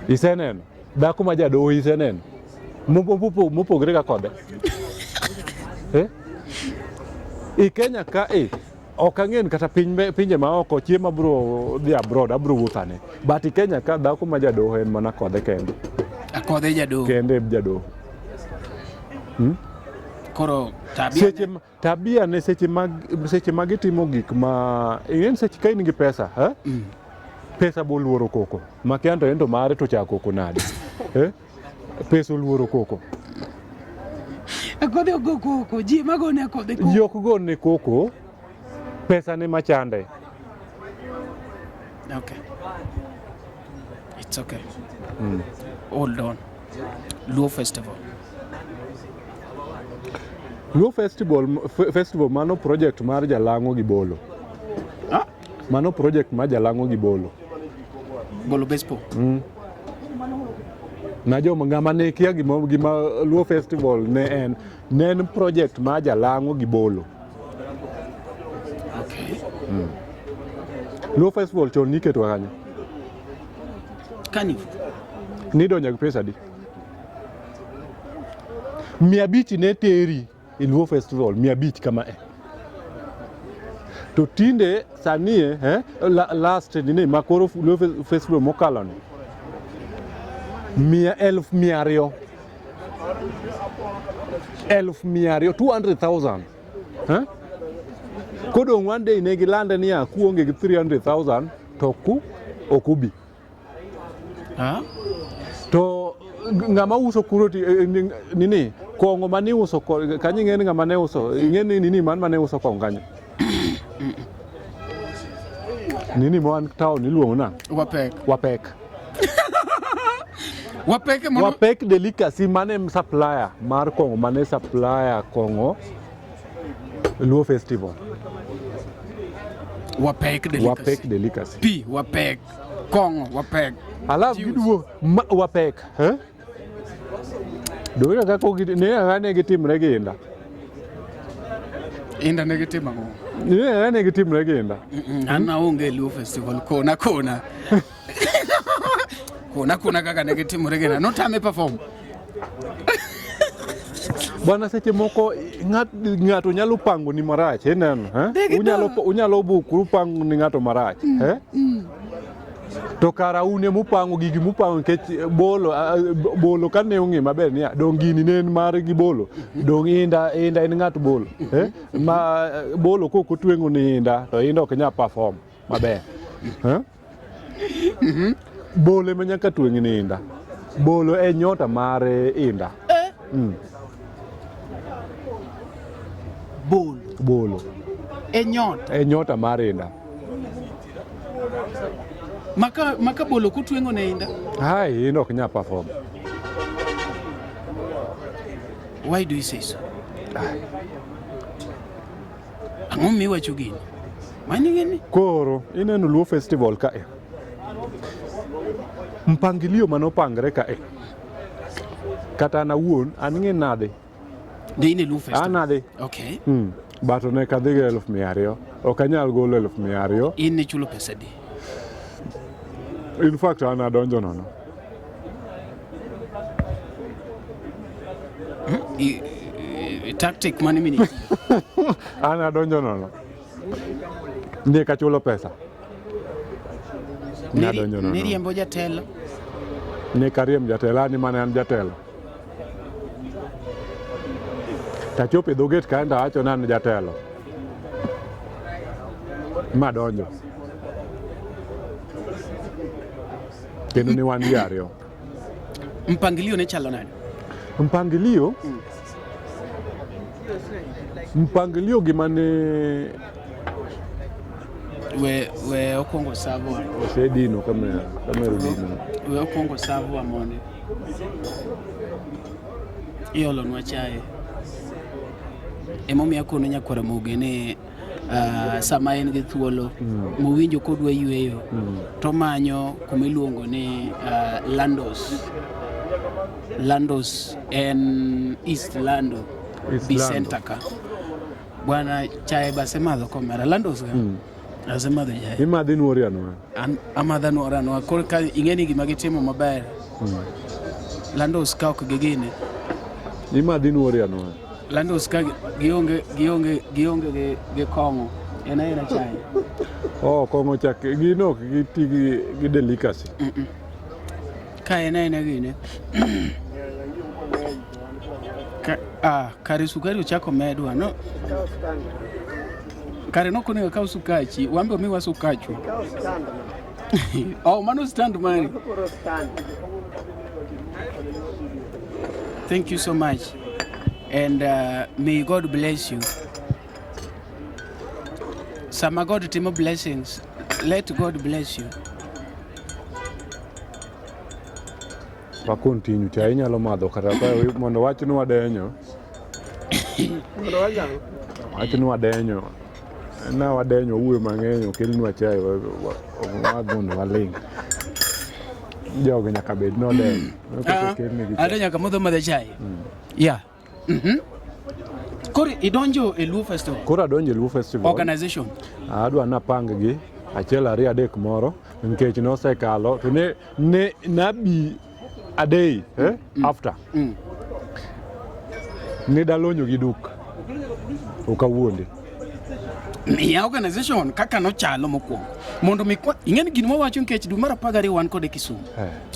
Iseneno dhako ma jadoho, iseneno mopogre ga kode, eh? I Kenya ka e ok ang'en kata piny pinje maoko chieng' mabro dhi abroad abro wuothane, but i Kenya ka dhako ma jadoho en mana Kodhe kende. Akodhe jadoho. Kende jadoho. Koro tabia seche tabia ne seche ma gitimo gik ma ing'en seche ka in gi pesa, eh? Pesa boluoro koko makia to en to mare to chako koko nade, eh? Pesa oluoro koko. odhi ogo koko, ji ema gone kodhi koko. Ji ok gone koko, pesa ne machande. Okay. It's okay. Hold on. Luo Festival. Luo Festival, Festival mano project mar Jalang'o gi Bolo. Ah? Mano project mar Jalang'o gi Bolo. Bolo Baseball. Na joma ng'ama ne kia gima Luo Festival ne en, ne en project mar Jalang'o gi Bolo. Okay. Luo Festival chon niketo kanyo. Carnival. Nidonjo gi pesa adi? 500 ne teri e Luo Festival, 500 kama e. To tinde sani last nini ma koro Luo Festival mokalo ni 200,000, 200,000, 200,000 eh? Kodong' one day ne gilande niya kuonge gi 300,000 to ku ok ubi. Ah? To ng'ama uso kuro ti, nini kong'o mane uso kanyo ing'e ni ng'ama ne uso ing'e ni nini man mane uso kong'o kanyo nini moan town iluongo na Wapek. Wapek. Wapek mono. Wapek delicacy mane supplier mar kong'o mane supplier kong'o Luo Festival. Wapek delicacy. Wapek delicacy. Pi wapek. Kong'o wapek. Alafu giduo wapek eh? Donge kaka ne kaka ne gitimre gi Inda. Inda ne gitimo ang'o? Ne kaka ne gitimre gi Inda. An aonge Luo Festival kona kona. Kona kona kaka ne gitimore gi Inda. Notame perform. Bwana seche moko ng'ato nyalo pango ni marach ineno eh? Unyalo bukuru pango ni ng'ato marach eh? To kara un ema upango gigi mupango nikech bolo bolo kane ong'e maber niya dong gini ne en mar gi bolo dong inda en ng'at bolo eh? Ma bolo kok otweng'o ni inda to inda ok nyal perform maber eh? Bolo ema nyaka tweng' ni inda. Bolo e nyota mar inda. Bolo. Bolo. E nyota. E nyota mar inda. Maka bolo kutweng'o ne inda. Hai, inda ok nyal perform. Why do you say so? Ang'o miwacho gini? Mani gini? Koro ineno Luo Festival kae. Mpangilio manopangre kae. Kata an awuon an ng'e nade. Ne in e Luo Festival. An adhi. Okay. But ne kadhi gi 200,000. Ok anyal golo 200,000. In ne chulo pesa di? In fact an adonjo nono. Tactic mane mini? An adonjo nono. Ne kachulo pesa. Ne adonjo nono. Niriembo jatelo. Ne kariemb jatelo, an mane an jatelo. Tachopo e dho gate kae to awacho ni an jatelo. Madonjo. Kendo ne wan ji ariyo. Mpangilio ne chalo nade? Mpangilio? Mpangilio gima ne we okwongo savo. Osedino kamera, kamera odino. We okwongo savo mondi. Iolonwa chae. Emomiyo akono nyakwar Ramogi ni sama en gi thuolo mowinjo kodwa yweyo tomanyo kuma iluongo ni Landos. Landos en East Lando, East B Lando. Center ka. Bwana chae basemadho komera Landos ka. Asemadho chae. Imadhi nuori anwa. An amadha nuora anwa. Koro ka ing'e ni gima gitimo maber. Landos ka ok gigine. Imadhi nuori anwa. Landos ka gionge gi kong'o. En aena chae. Oh, kong'o cha gino ok giti gi delicacy. Ka en aena gine. Kare sukari ochako medwa no. Kare nok onego kaw sukachi, wan be omiwa sukachwa. Oh, mano stand mari. Thank you so much. And may God bless you. Sama God timo blessings, let God bless you. Wa continue chai inyalo madho kata ka mondo wach ni wadenyo. Mondo wachang'. Wach ni wadenyo. Na wadenyo wuoyo mang'eny okelnwa chai wamadh mondo waling'. Jogo nyaka bed nodenyo. Ah, Okelnegi chai. ate nyaka modho madho chai. Yeah. Koro idonjo e Luo Festival Koro adonjo e Luo Festival. organization. Adwa napang gi achiel ariyo adek moro nikech nosekalo to ne nabi a day after ne dalonyo gi duk ok awuondi. Miya organization kaka nochalo mokwongo mondo mi ing'e ni gini wawacho nikech dwe mar 12 wan kode Kisumu.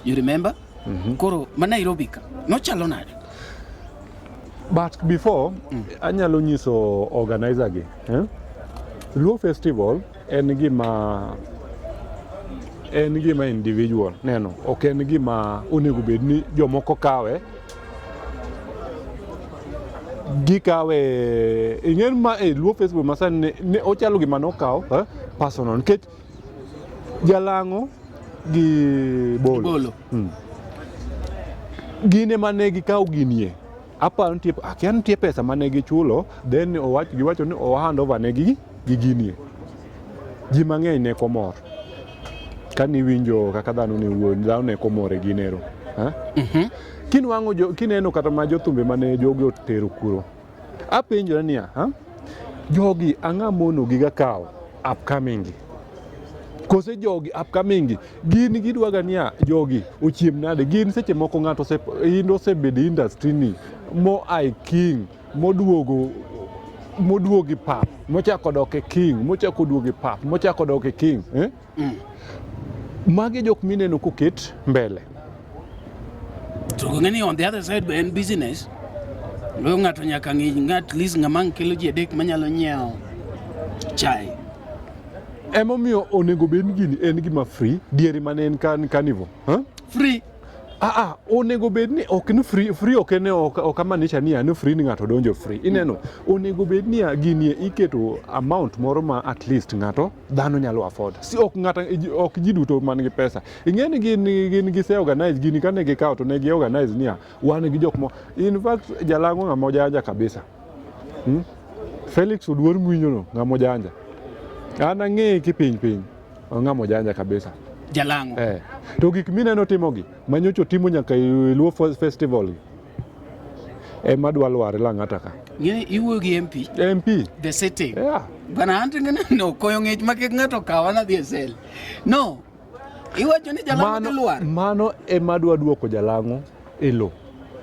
You remember? Koro ma Nairobi ka nochalo nade? But before anyalo nyiso organizer gi eh? Luo Festival en gima individual neno ok en gima onego bed ni jomoko kawe gikawe ing'en ma e Luo Festival masani ne ochalo gima nokaw personal nikech jalang'o gi bolo, Bolo. Gin ema ne gikawo ginie aparo nitie akia nitie pesa mane gichulo then owach giwacho ni o hand over negi gi ginie ji mang'eny ne ok omor kaniwinjo kaka dhano ne wuoyo dhano ne ok omor e ginero eh? Kinwang'o jo, kineno kata ma jothumbe mane jogi otero kuro apenjora niya ha? Jogi ang'a mono giga kawo upcoming gi kose jogi upcoming gi gin gidwaga niya jogi ochiem nade gin seche moko ng'ato ose in osebedo e industry ni mo ai king moduogo moduogo e pap mochako dok e king mochako duogo e pap mochako dok e king eh? Magi jok mineno koket mbele. To ng'e ni on the other side be en business. Loyo ng'ato nyaka ng'i ng'at least ng'ama ang' kelo ji adek manyalo nyiewo chai. Emomiyo onego bed ni gini en gima free diere mane en kan carnival huh? Free. Ah, ah, onego bed ni ok ni free free ok en ok amaanisha ni ni free ni ng'ato donjo free ineno onego bed ni gini iketo amount moro ma at least ng'ato dhano nyalo afford si ok ng'ato ok ji duto man gi pesa ing'e ni gin gise organize gini kane gikawo to ne gi organize niya wan gi jok mo in fact jalang'o ng'ama ojanja kabisa Felix Oduor mwinjo no ng'ama ojanja an ang'eye kipiny piny ng'ama ojanja kabisa. Jalang'o. Eh. To gik mineno timogi manyocha otimo nyaka e Luo Festival gi ema dwa lwar Lang'ata ka. Ng'e ni iwuoyo gi MP. MP. The sitting. Yeah. Bana anto ng'e no koyo ng'ech ma kik ng'ato kawa nadhi e sel. No. Iwacho ni jalang'o dhi lwar. Mano ema dwa duoko jalang'o e lo.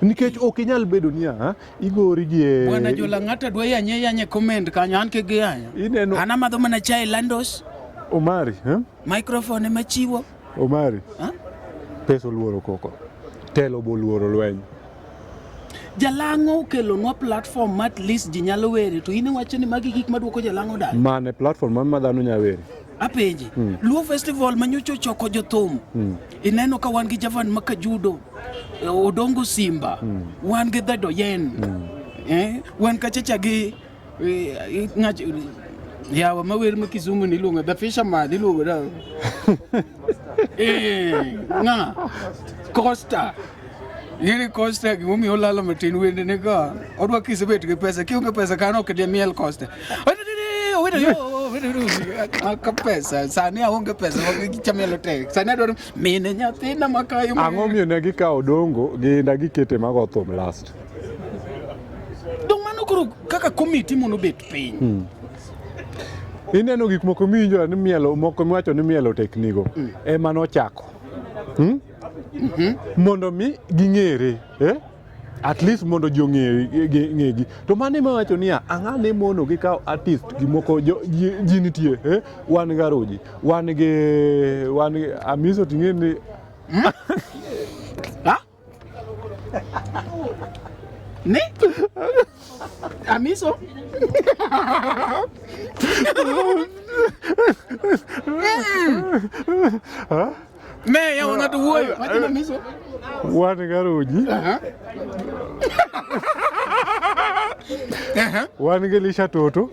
Nikech ok inyal bedo niya, ha, igori gi e Bwana jolang'ata dwa yanye yanye comment kanyo an kik giyanyo. Ineno An amadho mana chai Landos. Omari, eh? Microphone ema chiwo. Omari. Ha? Pesa oluoro koko. Telo bo oluoro lweny. Jalang'o okelonwa platform ma at least ji nyalo were to in iwacho ni magi gik maduoko jalang'o dala. Mane platform ma dhano nya were. Apenji. Luo Festival manyocha ochoko jothum. Ineno ka wan gi Javan Makajudo, Odongo Simba, wan gi The Doyen. Eh, wan kachacha gi ng'ach yawa mawer ma Kisumu ni iluongo The Fisherman iluongo na. Ng'a? Costa. Ng'eni Costa gimomiyo olalo matin wende ne ka odwa kisebet gi pesa kionge pesa kano ok dimiel Costa. Ka pesa sani aonge pesa chamielo tek sani adwaro mine nyathina makayo. Ang'o miyo ne gikawo Odongo gi Inda gikete mago thum last? Dong mano koro kaka komiti mondo obet piny. Ineno gik moko miwinjo ni mielo moko miwacho ni mielo teknigo ema nochako. Mondo mi ging'ere eh? At least mondo ji ong'egi to mano ema wacho niya ang'a ne mono gikawo artist gimoko ji nitie eh? Wan gi Aruji wan gi Amiso ting'e ni Ha? Ne? Amiso? Ne, yawa ng'ato wuoyo. Wacho ni Amiso. Wan gi Aruji. Aha. Wan gi Elisha Toto.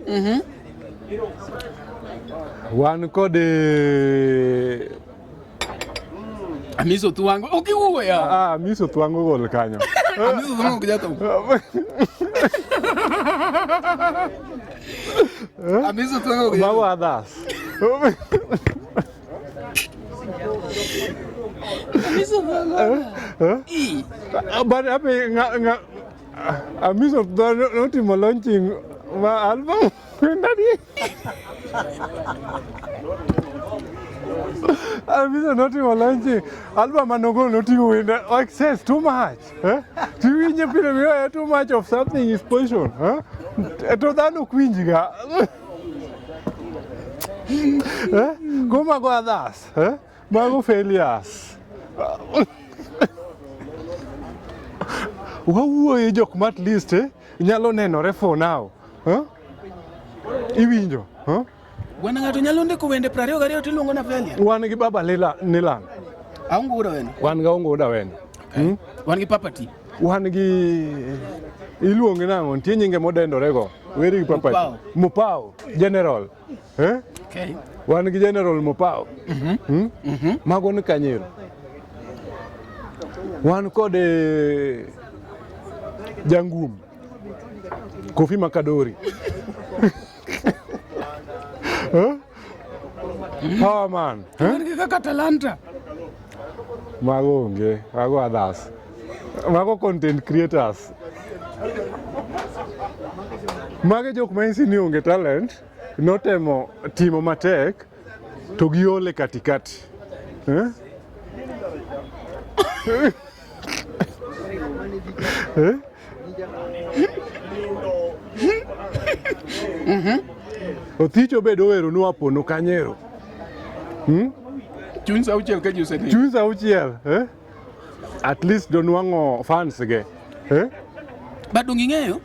Wan kod eh, Amiso Thuango. Ok iwuoyo. Ah, Amiso Thuango gol kanyo. Amiso Thuango ok jathum. Amiso Thuango ok Mago others. Amiso Thuango. Eh? Ii. But ape nga nga Amiso Thuango notimo launching ma album. Ndani. Amiso notimo launching album manogolo noting'o wende excess too much. Eh? Tiwinje pile miyo too much of something is poison. Eh? To dhano ok winjga. Eh? Go mago others. Eh? Mago failures. Wawuoye jok ma at least eh, nyalo nenore for now. Eh? Iwinjo? Eh? Bwana ng'ato nyalo ndiko wende 22 to iluongo na failure. Wan gi Baba Lila Nilan. Aongo wuod Aweno. Wan gi Aongo wuod Aweno. Okay. Wan gi Papa T. Wan gi iluonge nang'o? Nitie nyinge modendore go. Weri gi Papa T. Mopao. Mopao. General. Eh? Okay. Wan gi General Mopao. Mm? Mago ni kanyero. Wan kod eh, Jangum. Kofi Makadori. Eh? Power man. Eh? Wan gi kaka Talanta. Mago onge, mago others. Mago content creators. Mago jok ma nyisi ni onge talent, notemo timo matek to giole katikati. Eh? Eh? Othicho bed oweronu apono kanyero. Hmm? Chuny sa auchiel ka ji osedhi. Chuny sa auchiel, eh? At least donwang'o fans ge. Eh? But dong ing'eyo?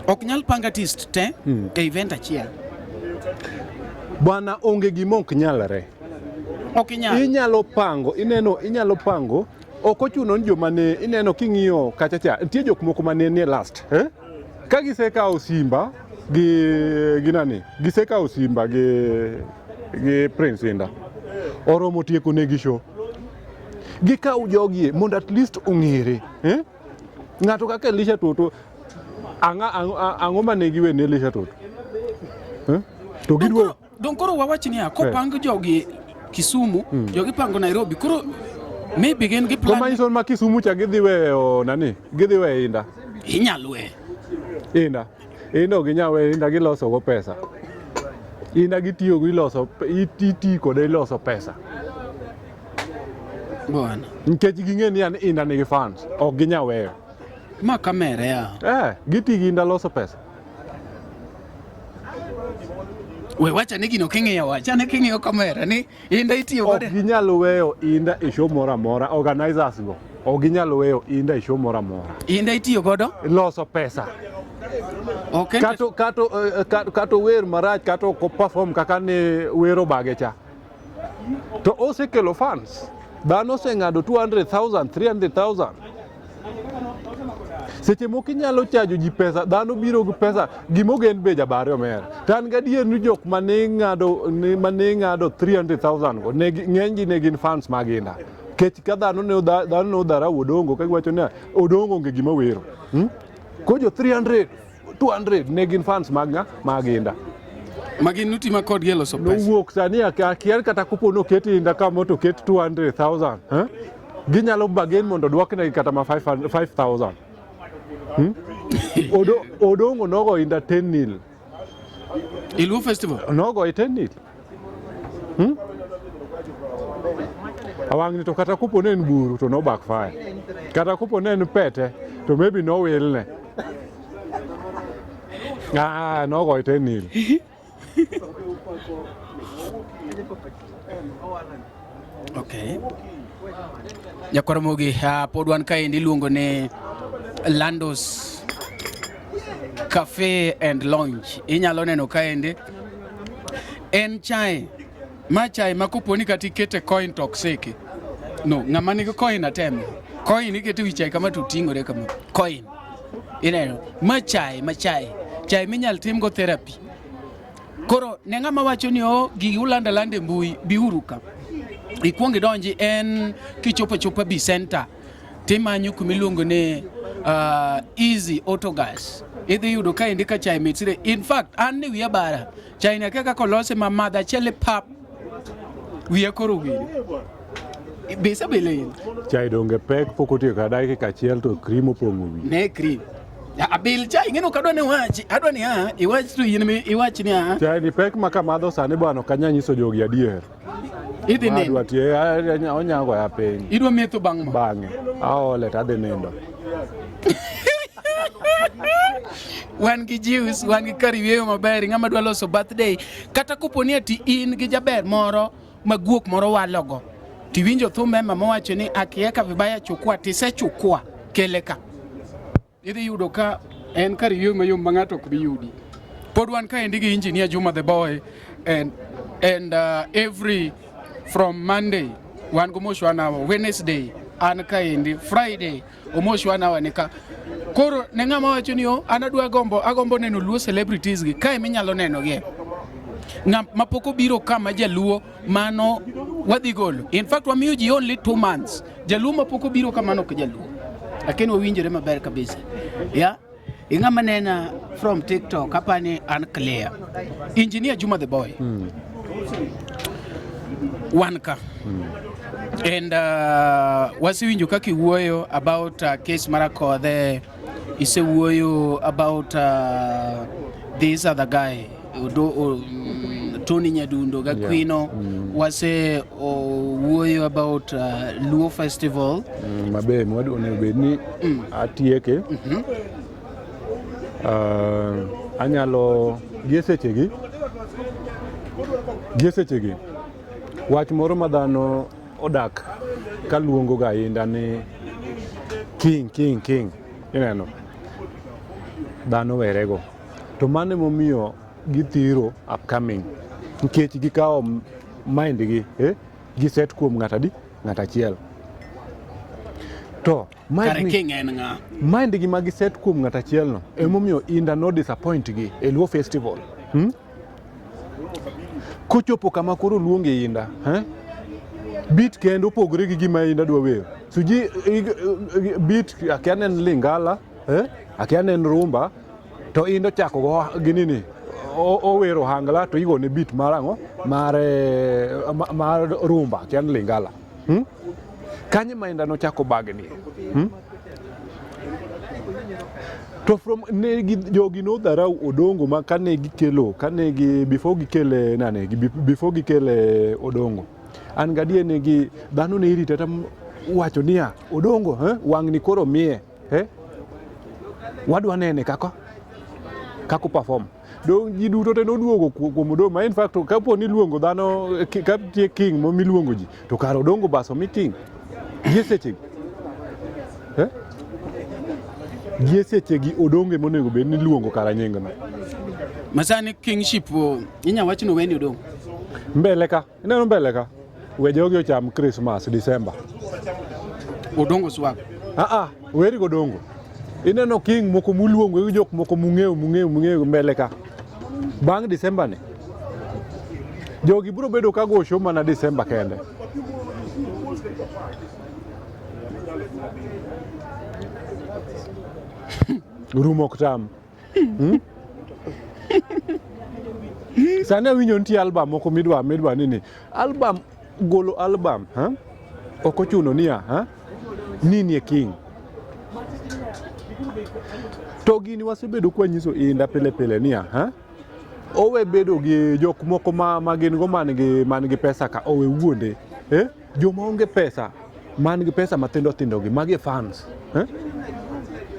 Ok nyal pang artist te e event achiel. Bwana onge gima ok nyalre. Ok inyal. Inyalo pango, ineno, inyalo pango. Ok ochuno ni joma ne ineno king'iyo kacha cha, nitie jok moko mane nie last. Eh? Ka gisekawo Simba gi gi nani? Gisekawo Simba gi gi Prince Indah. Oromo tieko negi show. Gikaw jogie mondo at least ong'ere. Eh? Ng'ato kaka Elisha Toto ang'a ang'o mane giwe ne Elisha Toto? Eh? To gidwa Dong koro wawach niya, kopang jogi Kisumu, jogi pango Nairobi. Koro maybe gin gi plan. Komanyiso ma Kisumu cha gidhi weyo nani? Gidhi weyo Indah. Inyal we. Indah. Indah ok ginyal weyo Indah giloso go pesa. Indah gitiyo go iloso iti kode iloso pesa. Bwana. Nikech ging'e ni an Indah nigi fans, ok ginyal weyo. Ma kamera ya. Eh, giti gi Indah loso pesa. We wacha ni gino king'iyo wacha ni king'iyo kamera ni Indah itiyo Ok kode. ginyal weyo Indah e show moro amora, organizers go. Ok ginyal weyo Indah e show moro amora. Indah itiyo godo. Loso pesa. Ok en Kato kato eh, kato wer marach kato ok perform kaka ne wero bage cha. To osekelo fans. Dhano oseng'ado 200,000, 300,000. Seche moko inyalo chajo ji pesa, dhano biro gi pesa, gimogen be jabare omera. To an gadier ni jok mane ng'ado mane ng'ado 300,000 go, ne ng'eny gi ne gin fans mag Indah. Kech ka dhano ne dhano ne odharau Odongo ka giwacho ni Odongo onge gima wero. Hmm? Koro jo 300, 200 ne gin fans mag ng'a? Mag Indah. Ma gin nutima kodgi e loso pesa. Nowuok sani akia kata kopo noket Indah kama to oket 200,000. Eh? Ginyalo bargain mondo odwoknegi kata ma 5,000. Hmm? Odongo nogo Indah 10 nil. E Luo Festival. Nogo 10 nil. Hmm? Awang'ni to kata kopo ne en buru to no backfire. Kata kopo ne en pete to maybe nowilne. Ah, nogo 10 nil. Okay. Nyakwaramogi, pod wan kaendi iluongo ni Landos Cafe and Lounge. Inyalo neno kaendi en chai ma chai ma koponi kata ikete coin to ok seki. No, ng'ama nigi coin ateme. Coin ikete wi chai kama to ting'ore kama. Coin. Ineno, ma chae, ma chae. Chae minyal timgo therapy. Koro ne ng'ama wacho ni o gigi ulanda landa e mbui, biuru ka. Ikuong idonji en kichopo chopa B center timanyo kuma iluongo ni Easy Auto Gas. Idhi yudo ka endi ka chae mit sire. In fact, an ni wiya bara. Chae ni akia kaka olose ma madh achiel e pap. Wiya koro owil. Be isebile in? Chai donge pek pok otieko kata dakika achiel to cream opong'o wi. Ne cream. Abil chai ing'e ni ok adwa ni iwachi. Adwa ni a iwach to in iwach ni a. Chai ni pek ma kamadho sani bwana ok anyal nyiso jogi adier. Idhi nindo. Adwa tiye onyago ya piny. Idwa metho bang' ma. Bang'e aole to adhi nindo. Wan gi juice, wan gi kar yweyo maber, ng'ama dwa loso birthday. Kata kopo ni ati in gi jaber moro ma guok moro walogo. Tiwinjo thum Emma mowacho ni akiweka vibaya chukua, tisechukua, kele ka. Idhi yudo ka en kar yweyo mayom ma ng'ato ok bi yudi. Pod wan kaendi gi Engineer Juma the boy and every from Monday wan go Mosh 1 hour, Wednesday an kaendi, Friday Omosh 1 hour ni ka. Koro ne ng'ama wacho ni oh, an adwa gombo agombo neno Luo celebrities gi kae minyalo neno gi. Ng'am mapok obiro ka ma jaluo mano wadhi golo. In fact wamiyo ji only 2 months. Jaluo mapok obiro ka mano ok jaluo. Lakini wawinjore maber kabisa. Yeah. Ing'ama nena from TikTok apani an clear. Engineer Juma the boy. Wan ka. And wasewinjo kaka iwuoyo about case mar Akodhe, isewuoyo about this other guy Tony Nyadundo ga Kwino. Wase wuoyo about Luo Festival. Mabe mwadwa onego bed ni atieke. Anyalo gie sechegi wach moro ma dhano odak kaluongo ga Indah ni king king king ineno dhano werego to mano emomiyo githiro upcoming nikech gikawo mind gi giset kuom ng'at adi ng'at achiel to Kare king en ng'a? Mind gi ma giset kuom ng'at achiel no emomiyo Indah no disappoint gi e Luo Festival. Kochopo kama koro luonge Indah, beat kendo opogore gi gima Indah dwa wero. Suji beat akia ne en Lingala, akia ne en rumba, to Indah ochako go ginini owero hangla to igone beat mar ang'o mar mar rumba akia en Lingala. Kanye ma Indah nochako bagni. To from ne gi jogi no dharau Odongo ma kane gikelo kane gi before gikele nane before gikele Odongo. An gadier ni gi dhano ne irito ta wacho niya Odongo wang'ni koro miye wadwa nene kako perform. Dong ji duto te noduogo kuom Odongo ma in fact kapo ni iluongo dhano ka nitie king miluongo ji to kar Odongo bas omi king gie sechegi. Gie sechegi Odongo ema onego bed ni iluongo kara nyingno. Masani kingship inya wach ni oweni Odongo. Mbele ka, ineno mbele ka? We jogi ocham Christmas December. Odongo swag. Weri Odongo. Ineno king moko muluongo gi jok moko mung'eyo mung'eyo mung'eyo mbele ka. Bang' December ni jogi biro bedo ka go show mana December kende. Rumo ok tam. Sani awinjo nitie album moko midwa nini. Album golo album, Ok ochuno niya, Nini e king. To gini wasebedo kwanyiso Indah pile pile niya, Owe bedo gi jok moko ma gin go man gi pesa ka owe wuonde. Joma onge pesa man gi pesa matindo tindo gi magi fans.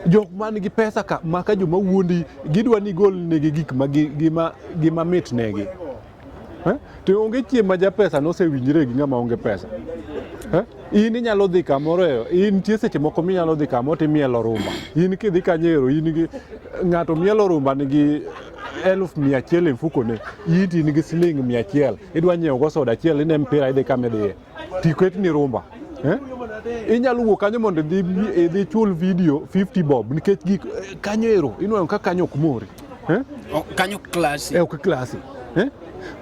Jok man gi pesa ka maka joma wuondi gidwa ni gol negi gik ma gima mit negi. To onge chieng' ma japesa nosewinjre gi ng'ama onge pesa. In inyalo dhi kamoro in nitie seche moko minyalo dhi kamoro timielo rumba. In kidhi kanyo ero in gi ng'ato mielo rumba nigi 100,000 e mfukone, in to in gi siling 100 idwa nyiewo go soda achiel ine mpira idhi kama idhiye. Tiketni rumba. Inyalo wuok kanyo mondo idhi idhi chul video 50 bob nikech gik kanyo ero inwang'o ka kanyo ok mori. Eh? O, kanyo klasi. E ok klasi. Eh?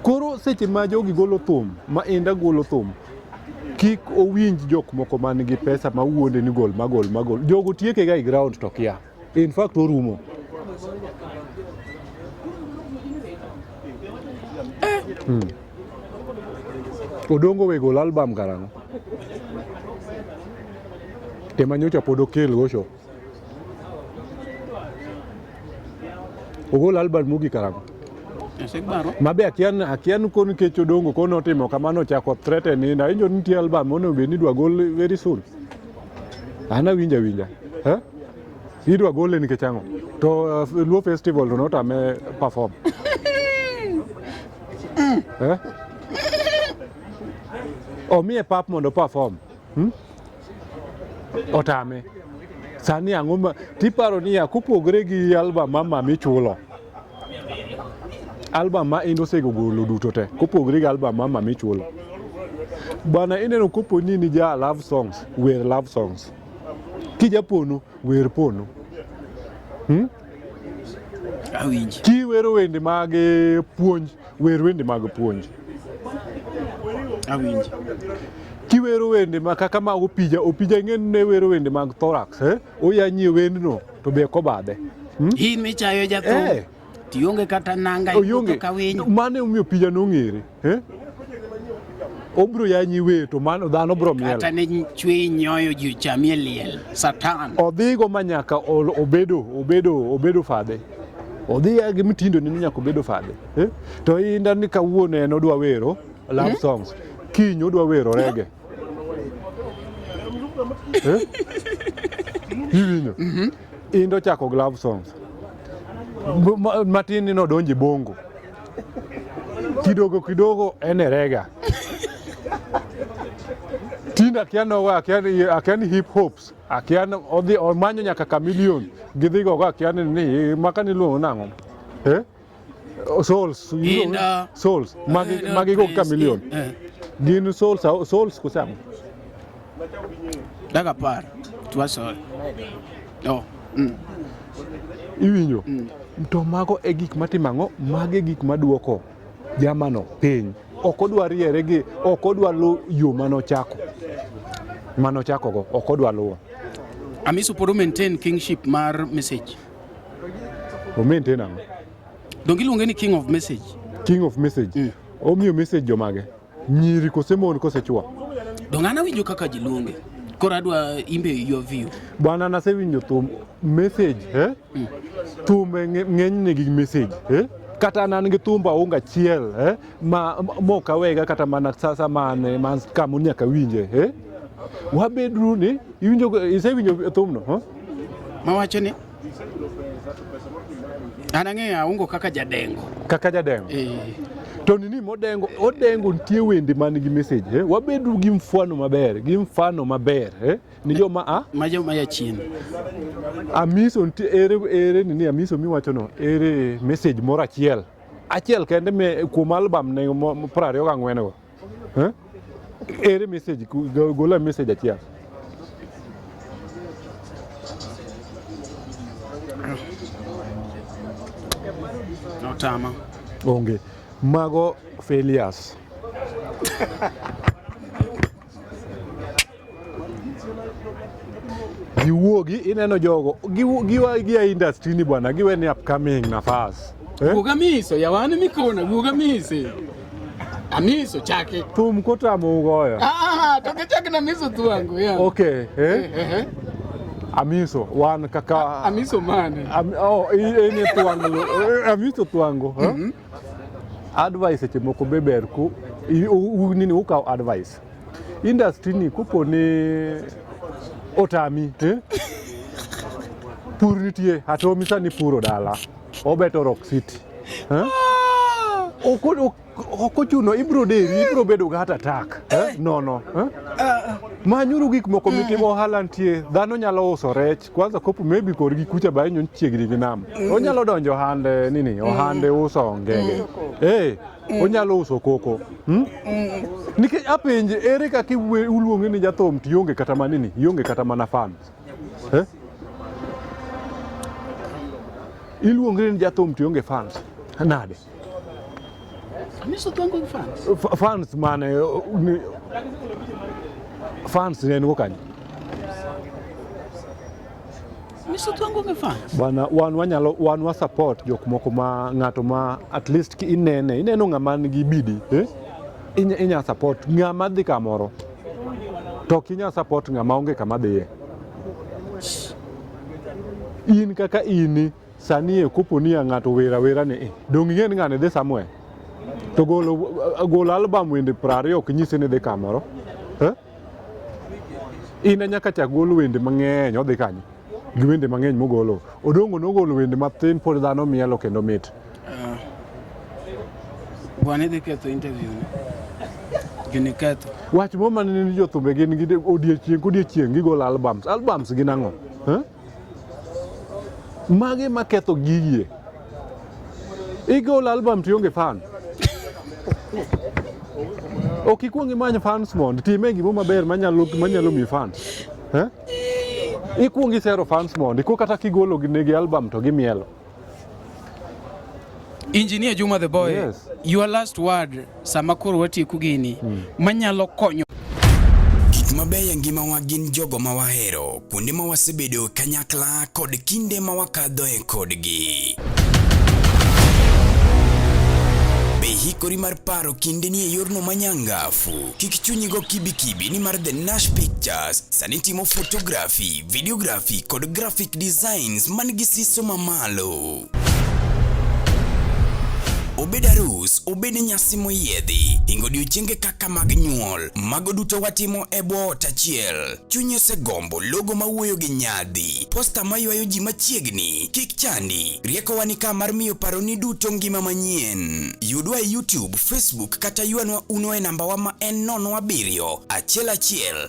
Koro seche ma jogi golo thum, ma Inda golo thum, kik owinj jok moko man gi pesa ma wuonde ni gol magol magol. Jogo tieke ga e ground to kia. In fact orumo. Odongo we gol album karang'o? Tema nyocha pod okel go show. Ogol album mogik karang'o? Osegbaro. Mabe akia akia ni ko nikech Odongo ko notimo kamano ochako threaten ni awinjo ni nitie album monego bed ni idwa gol very soon. An awinjo awinja. Eh? Idwa gole nikech ang'o? To Luo Festival to notame perform. Eh? Omiye pap mondo perform. Hmm? Otame. Sani ang'o ma tiparo niya kopogore gi album ma mami chulo. Album ma Indo osegolo duto te kopogore gi album ma mami chulo. Bwana ineno kopo ni ni ja love songs, wer love songs. Kijapono, wer pono. Hmm? Awinji. Kiwero wende mag puonj, wer wende mag puonj. Awinji. Kiwero wende ma kaka mag Opija, Opija ing'e ni ne wero wende mag thorax, eh? Oyanyie wendno to be kobadhe. Hmm? In michayo jathum. Eh. Tionge kata nanga Oyonge. ka winyo. Mano emomiyo Opija nong'ere. Eh? Obro yanyi wer to mano dhano bro miel. Kata ne chwe nyoyo ji ochamie liel. Satan. Odhigo ma nyaka obedo obedo obedo fadhe. Odhi gi mtindo ni nyaka obedo fadhe. Eh? To inda ni kawuono en odwa wero love songs. Kiny odwa wero reggae. Eh? Iwinjo? Indo chako gi love songs. Matin ni nodonjo e bongo. Kidogo kidogo en e reggae. Tinde akia nogo akia ni akia ni hip hops akia ni odhi omanyo nyaka chameleon gidhi gogo akia ni ni maka niluongo nang'o eh? Souls Inda. Souls magi magi go chameleon Eh. gin souls souls kusamo Daga par. Tuaso. Oh. Iwinjo to mago e gik matimo ang'o mago e gik maduoko jamano piny ok odwa riere gi ok odwa luwo yo manochako manochakogo ok odwa luwo Amiso pod maintain kingship mar message. O maintain ang'o? Donge iluonge ni king of message? King of message. Omiyo message jomage? Nyiri kose mon kose chwo? Donge an awinjo kaka ji luonge. Koro adwa imbe your view. Bwana nasewinjo thum message eh? Thumbe ng'eny nigi message eh? Kata an an gi thumba aonge achiel eh? Ma mok awega kata mana sasa man man kama nyaka winje eh? Wabedru ni iwinjo isewinjo thumno huh? Mawacho ni an ang'eyo aungo kaka jadengo. Kaka jadengo. To nini modengo odengo nitie wende man gi message eh? Wabedu gi mfano maber gi mfano maber eh? Ni joma a Ma joma ya chien. Amiso nitie ere ere nini Amiso miwacho no ere message moro achiel achiel kende me kuom album ne 24 go eh? Ere message gola message achiel Otama. Onge mago failures. Giwuogi ineno jogo giwa gia industry ni bwana giwe ni upcoming nafas eh? Wuog Amiso yawan mikona wuog Amiso. Amiso chake. Thum kotamo ugoyo. Ah, to kichak na Amiso thwango ya. Okay, eh? Eh, eh. Amiso wan kaka Amiso mane? Oh, ene thwango. Amiso thwango. Mm -hmm. Advice seche moko be ber ku nini ukaw advice. Industry ni kopo ni otami eh? Pur nitie atomi sani puro dala obeto Rock City eh? Ok ochuno ibro deri ibro bedo gi heart attack eh? Nono eh? Manyuru gik moko mitimo ohala nitie. Dhano nyalo uso rech. Kwanza kopo maybe korgi kucha ba inyo chiegni gi nam. Onyalo donjo ohande nini, ohande uso ngege. Eh, onyalo uso koko. Hmm? Nikech apenje ere kaka iluonge ni jathum to ionge kata mana nini, ionge kata mana fans. Eh? Iluongri ni jathum to ionge fans. Nade? Amiso thwango gi fans. Fans mane ni, fans ne en go kanye? Amiso thwango gi fans. Bwana, wan wanyalo wan wa support jok moko ma ng'ato ma at least ki inene ineno ng'ama nigi bidi eh? Inya support ng'ama dhi kamoro to ok inya support ng'ama onge kama dhiye. In kaka ini sani e kopo ni ng'ato wera wera ni eh, dong ing'e ni ng'ani dhi somewhere to golo golo album wende 20 ok nyisi ni dhi kamoro eh? In e nyaka chak gol wende mang'eny odhi kanye gi wende mang'eny mogolo Odongo nogolo wende mathin pod dhano mielo kendo mit. Bwana idhi ketho interview ni. Gini ketho. Wach mo mane ni jothumbe gin gi odiechieng' kodiechieng' gigolo albums. Albums gin ang'o? Eh? Mage maketho gigie. Igolo album to ionge fan. Ok ikuong imany fans mondo time gimo maber manyalo manyalo miyi fans. Eh? Ikuong isero fans mondo iko kata kigolo negi album to gimielo. Engineer Juma the boy, Yes. your last word sama koro watieko gini manyalo konyo Gik mabeyo e ngimawa gin jogo ma wahero, kuonde ma wasebedo kanyakla kod kinde ma wakadhoe kodgi. Be hikori mar paro kindeni e yorno manyangafu? Kik chunyi go kibikibi nimar The Nash Pictures sani timo photography, videography kod graphic designs man gi siso mamalo. Obed arus, obed nyasi moyiedhi, hingo odiochienge kaka mag nyuol, mago duto watimo e bwo ot achiel. Chunyi osegombo logo mawuoyo gi nyadhi, posta maywayo ji machiegni, kik chandi, riekowa ni ka mar miyo paroni duto ngima manyien. Yudwa e YouTube, Facebook kata ywanwa uno e nambawa ma en 07 11 92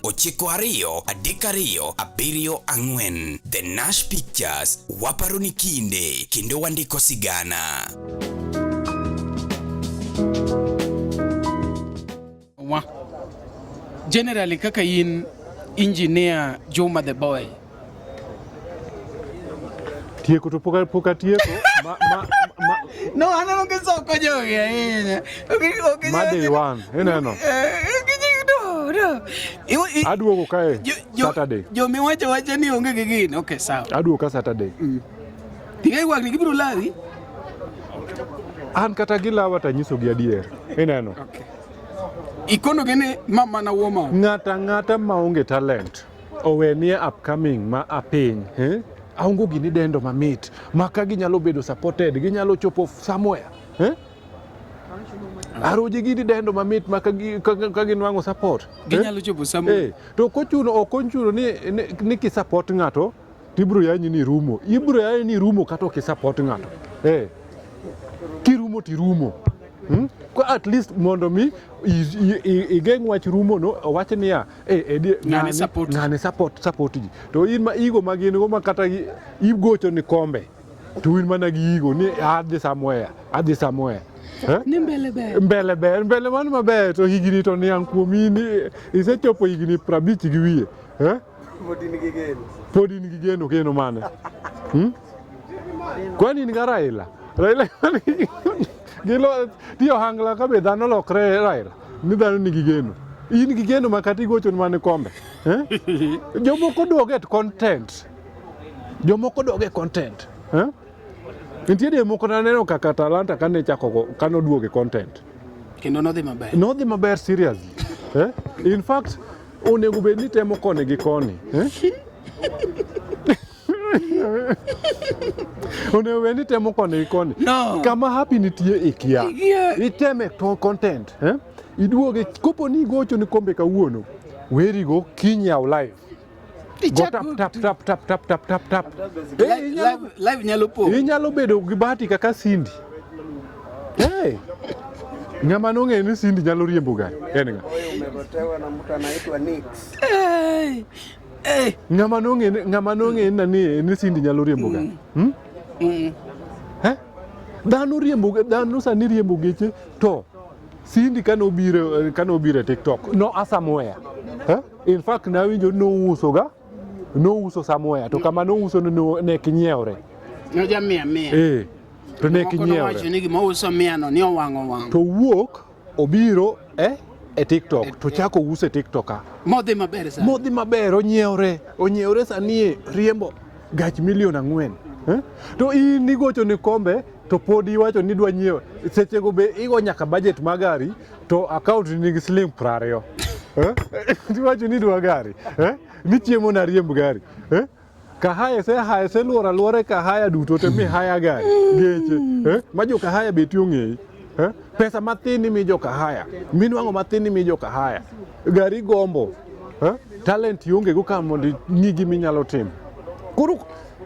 32 74. The Nash Pictures, waparo ni kinde kendo wandiko sigana. wa. Generally kaka in engineer Juma the boy. Tieko to pok pok atieko ma ma ma No, aneno kisoko jogi ahinya. Ma day one, ineno. Aduogo kae Saturday. Jomiwacho wacha ni onge gi gini. Okay, sawa. Aduogo ka Saturday. Ting'e ywak ni gibiro lawi. An kata gilawa tanyisogi adier. Ineno. Okay. Ikono gi ni mama na warm up. Ng'ata ang'ata maonge talent owe nie upcoming ma apiny eh? Aongo gini dendo mamit ma ka ginyalo bedo supported ginyalo chopo somewhere eh? Aroje gini dendo mamit ma ka ginwang'o support eh? Ginyalo chopo somewhere. Eh, to ok ochuno ok ochuno ni kisupport ng'ato tibiro yanyi ni irumo. Ibiro yanyi ni irumo kata ok isupport ng'ato. Eh. Kirumo tirumo. Hmm? Ko at least mondo mi igeng' wach rumo no owach niya eh, eh, Ng'ani support. ng'ani support support ji. To in ma igo ma gin go ma kata igocho ni kombe to in mana gi igo ni adhi somewhere, adhi somewhere. Eh? Ni mbele ber. Mbele ber, mbele mano maber to higni to niang' kuom in isechopo higni 50 gi wiye. Eh? Pod in gi geno. Pod in gi geno, geno mane? Hmm? Kwani in ga Raila? Raila gilo ti ohangla ka be dhano lokre Raila ni dhano nigi geno. In gi geno ma kata igocho mana kombe. Eh? Jomoko dwog e content. Jomoko dog e content. Eh? Nitie die moko naneno kaka Talanta kane chako go kane oduogo e content. Kendo nodhi maber. Nodhi maber seriously. Eh? In fact, onego bed ni temo koni gi koni. Eh? Onego bed ni temo koni gi koni. No. Kama happy nitie ikia. Ikia. Iteme to content. Eh? Iduoge kopo ni igocho ni kombe kawuono. Werigo kiny yaw live. Go tap tap tap tap tap tap tap tap. Eh, inyalo, Live nyalo po. inyalo bedo gi bahati kaka Cindy. Hey. Ng'ama nong'eyo ni Cindy nyalo riembo gari en ng'a? Umegotewa na mtu anaitwa Nix. Hey, hey. Ng'ama nong'e ng'ama nong'e ni ni Cindy nyalo riembo gari. Hmm? Eh? Dhano riembo dhano sani riembo geche to Cindy kane obiro kane obiro e TikTok no a somewhere. Eh? In fact nawinjo nouso ga nouso somewhere to kama nouso no ne kinyiewre. Noja mia mia. Eh. To ne Moko nowacho kinyiewre. ni gima uso mia no ni owang'o wang'. To wuok obiro eh, e TikTok to chako uso e TikTok ka. Modhi maber sana. Modhi maber onyiewre, onyiewre sani e riembo gach milion 4. Eh? To in igocho ni kombe to pod iwacho ni idwa nyiewo. Sechego be igo nyaka budget mar gari to account nigi siling 20. Eh? Iwacho ni idwa gari. Eh? Ni chiemo na riemb gari. Eh? Kahaya se haya se luoro aluora e kahaya duto te mi haya gari geche eh? Ma jo kahaya be ti ong'eyi eh? Pesa mathin imi jo kahaya minwang'o mathin imi jo kahaya gari gombo eh? Talent ionge go ka mondo ing'i gima inyalo timo. Koro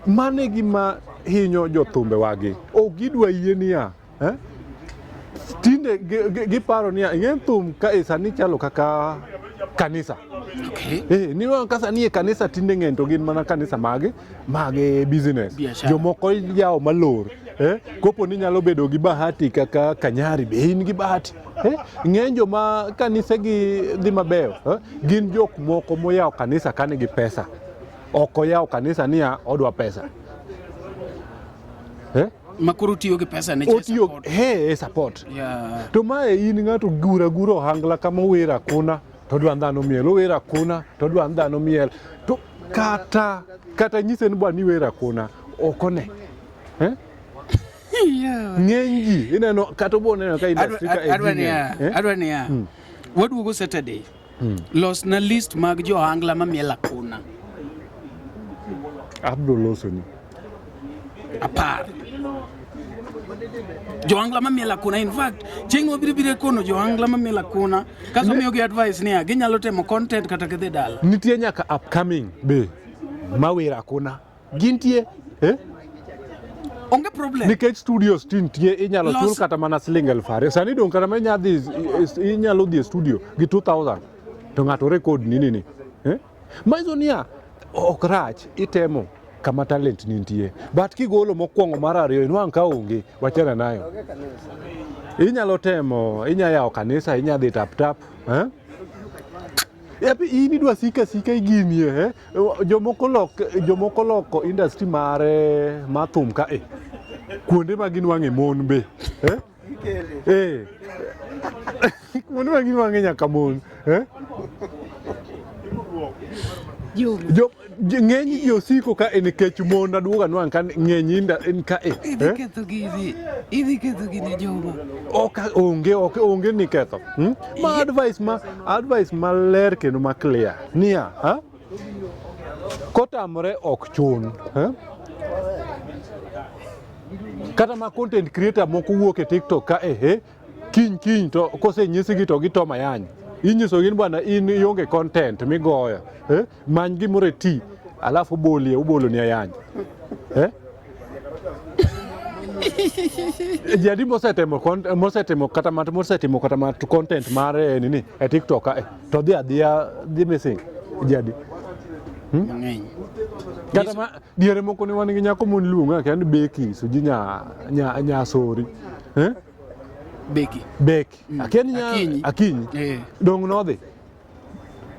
mano e gima hinyo jothumbe wagi ok gidwa yie niya eh? Tinde giparo niya ing'e thum ka e sani chalo kaka kanisa. Okay. Eh, niwang' ka sani e kanisa tinde ng'eny to gin mana kanisa mag mag business. Biashara. Jomoko yawo malor. Eh, kopo ni nyalo bedo gi bahati kaka Kanyari be in gi bahati. Eh, ng'eny joma kanise gi dhi mabeyo eh, gin jok moko moyawo kanisa ka nigi pesa. Ok oyawo kanisa niya odwa pesa. Eh? Makoro tiyo gi pesa ne Otiyo support. he e support. Yeah. To mae in ng'ato gura gura ohangla kama ower akuna to odwa dhano miel, ower akuna to odwa dhano miel. To kata kata nyise ni bwana iwer akuna ok one. Eh? Yeah. Ng'eny ji ineno kata obo neno ka industry ka e Adwa ji niya, ng'eny, eh? adwa niya. Waduogo Saturday. Los na list mag jo ohangla mamiel akuna. Abro loso ni. 10. Johangla mamiel akuna in fact chieng' wabiro biro kono johangla mamiel akuna kaso miyogi advice niya ginyalo temo content kata gidhi dala. Nitie nyaka upcoming be mawer akuna. Gintie eh? Onge problem. Nikech studios ti nitie inyalo chul kata mana siling 2000. Sani dong' kata ma inyalo dhi e studio gi 2000 to ng'ato record ni nini. Eh? Manyiso niya ok rach itemo kama talent ni nitie. But kigolo mokwongo mar ariyo inwang' ka onge wachana nayo. Inyalo temo, inya yawo kanisa, inya dhi tap tap. Eh? Yapi in idwa sika sika e gini eh? Jomoko lok jomoko loko industry mare mar thum ka e. Kuonde ma ginwang'e mon be. Eh? Eh. Kuonde ma ginwang'e nyaka mon. Eh? Jo ng'eny ji osiko ka e nikech mon aduogo anwang' ka ng'eny inda en ka e. Idhi ketho gini. Idhi ketho gini Juma. Ok onge ok onge ni ketho. Hmm? Ma advice ma advice maler kendo ma clear. Niya, ha? Kotamore ok chun. Eh? Kata ma content creator moko wuok e TikTok ka ehe kiny kiny to kosenyisgi to gito mayany. Inyisogi ni bwana in ionge content migoyo. Eh? Many gimoro iti alafu bolie uboloni ayany. Eh? Ji adi mosetemo mosetimo kata mat mosetimo kata mat content mar nini e TikTok ka to dhi adhiya dhi missing ji adi Mang'eny. kata ma diere moko ne wan gi nyako mon luongo akia ni Becky suji nya nya nya sori eh Becky. Becky akia ni nya Akinyi. Akinyi Eh. dong nodhi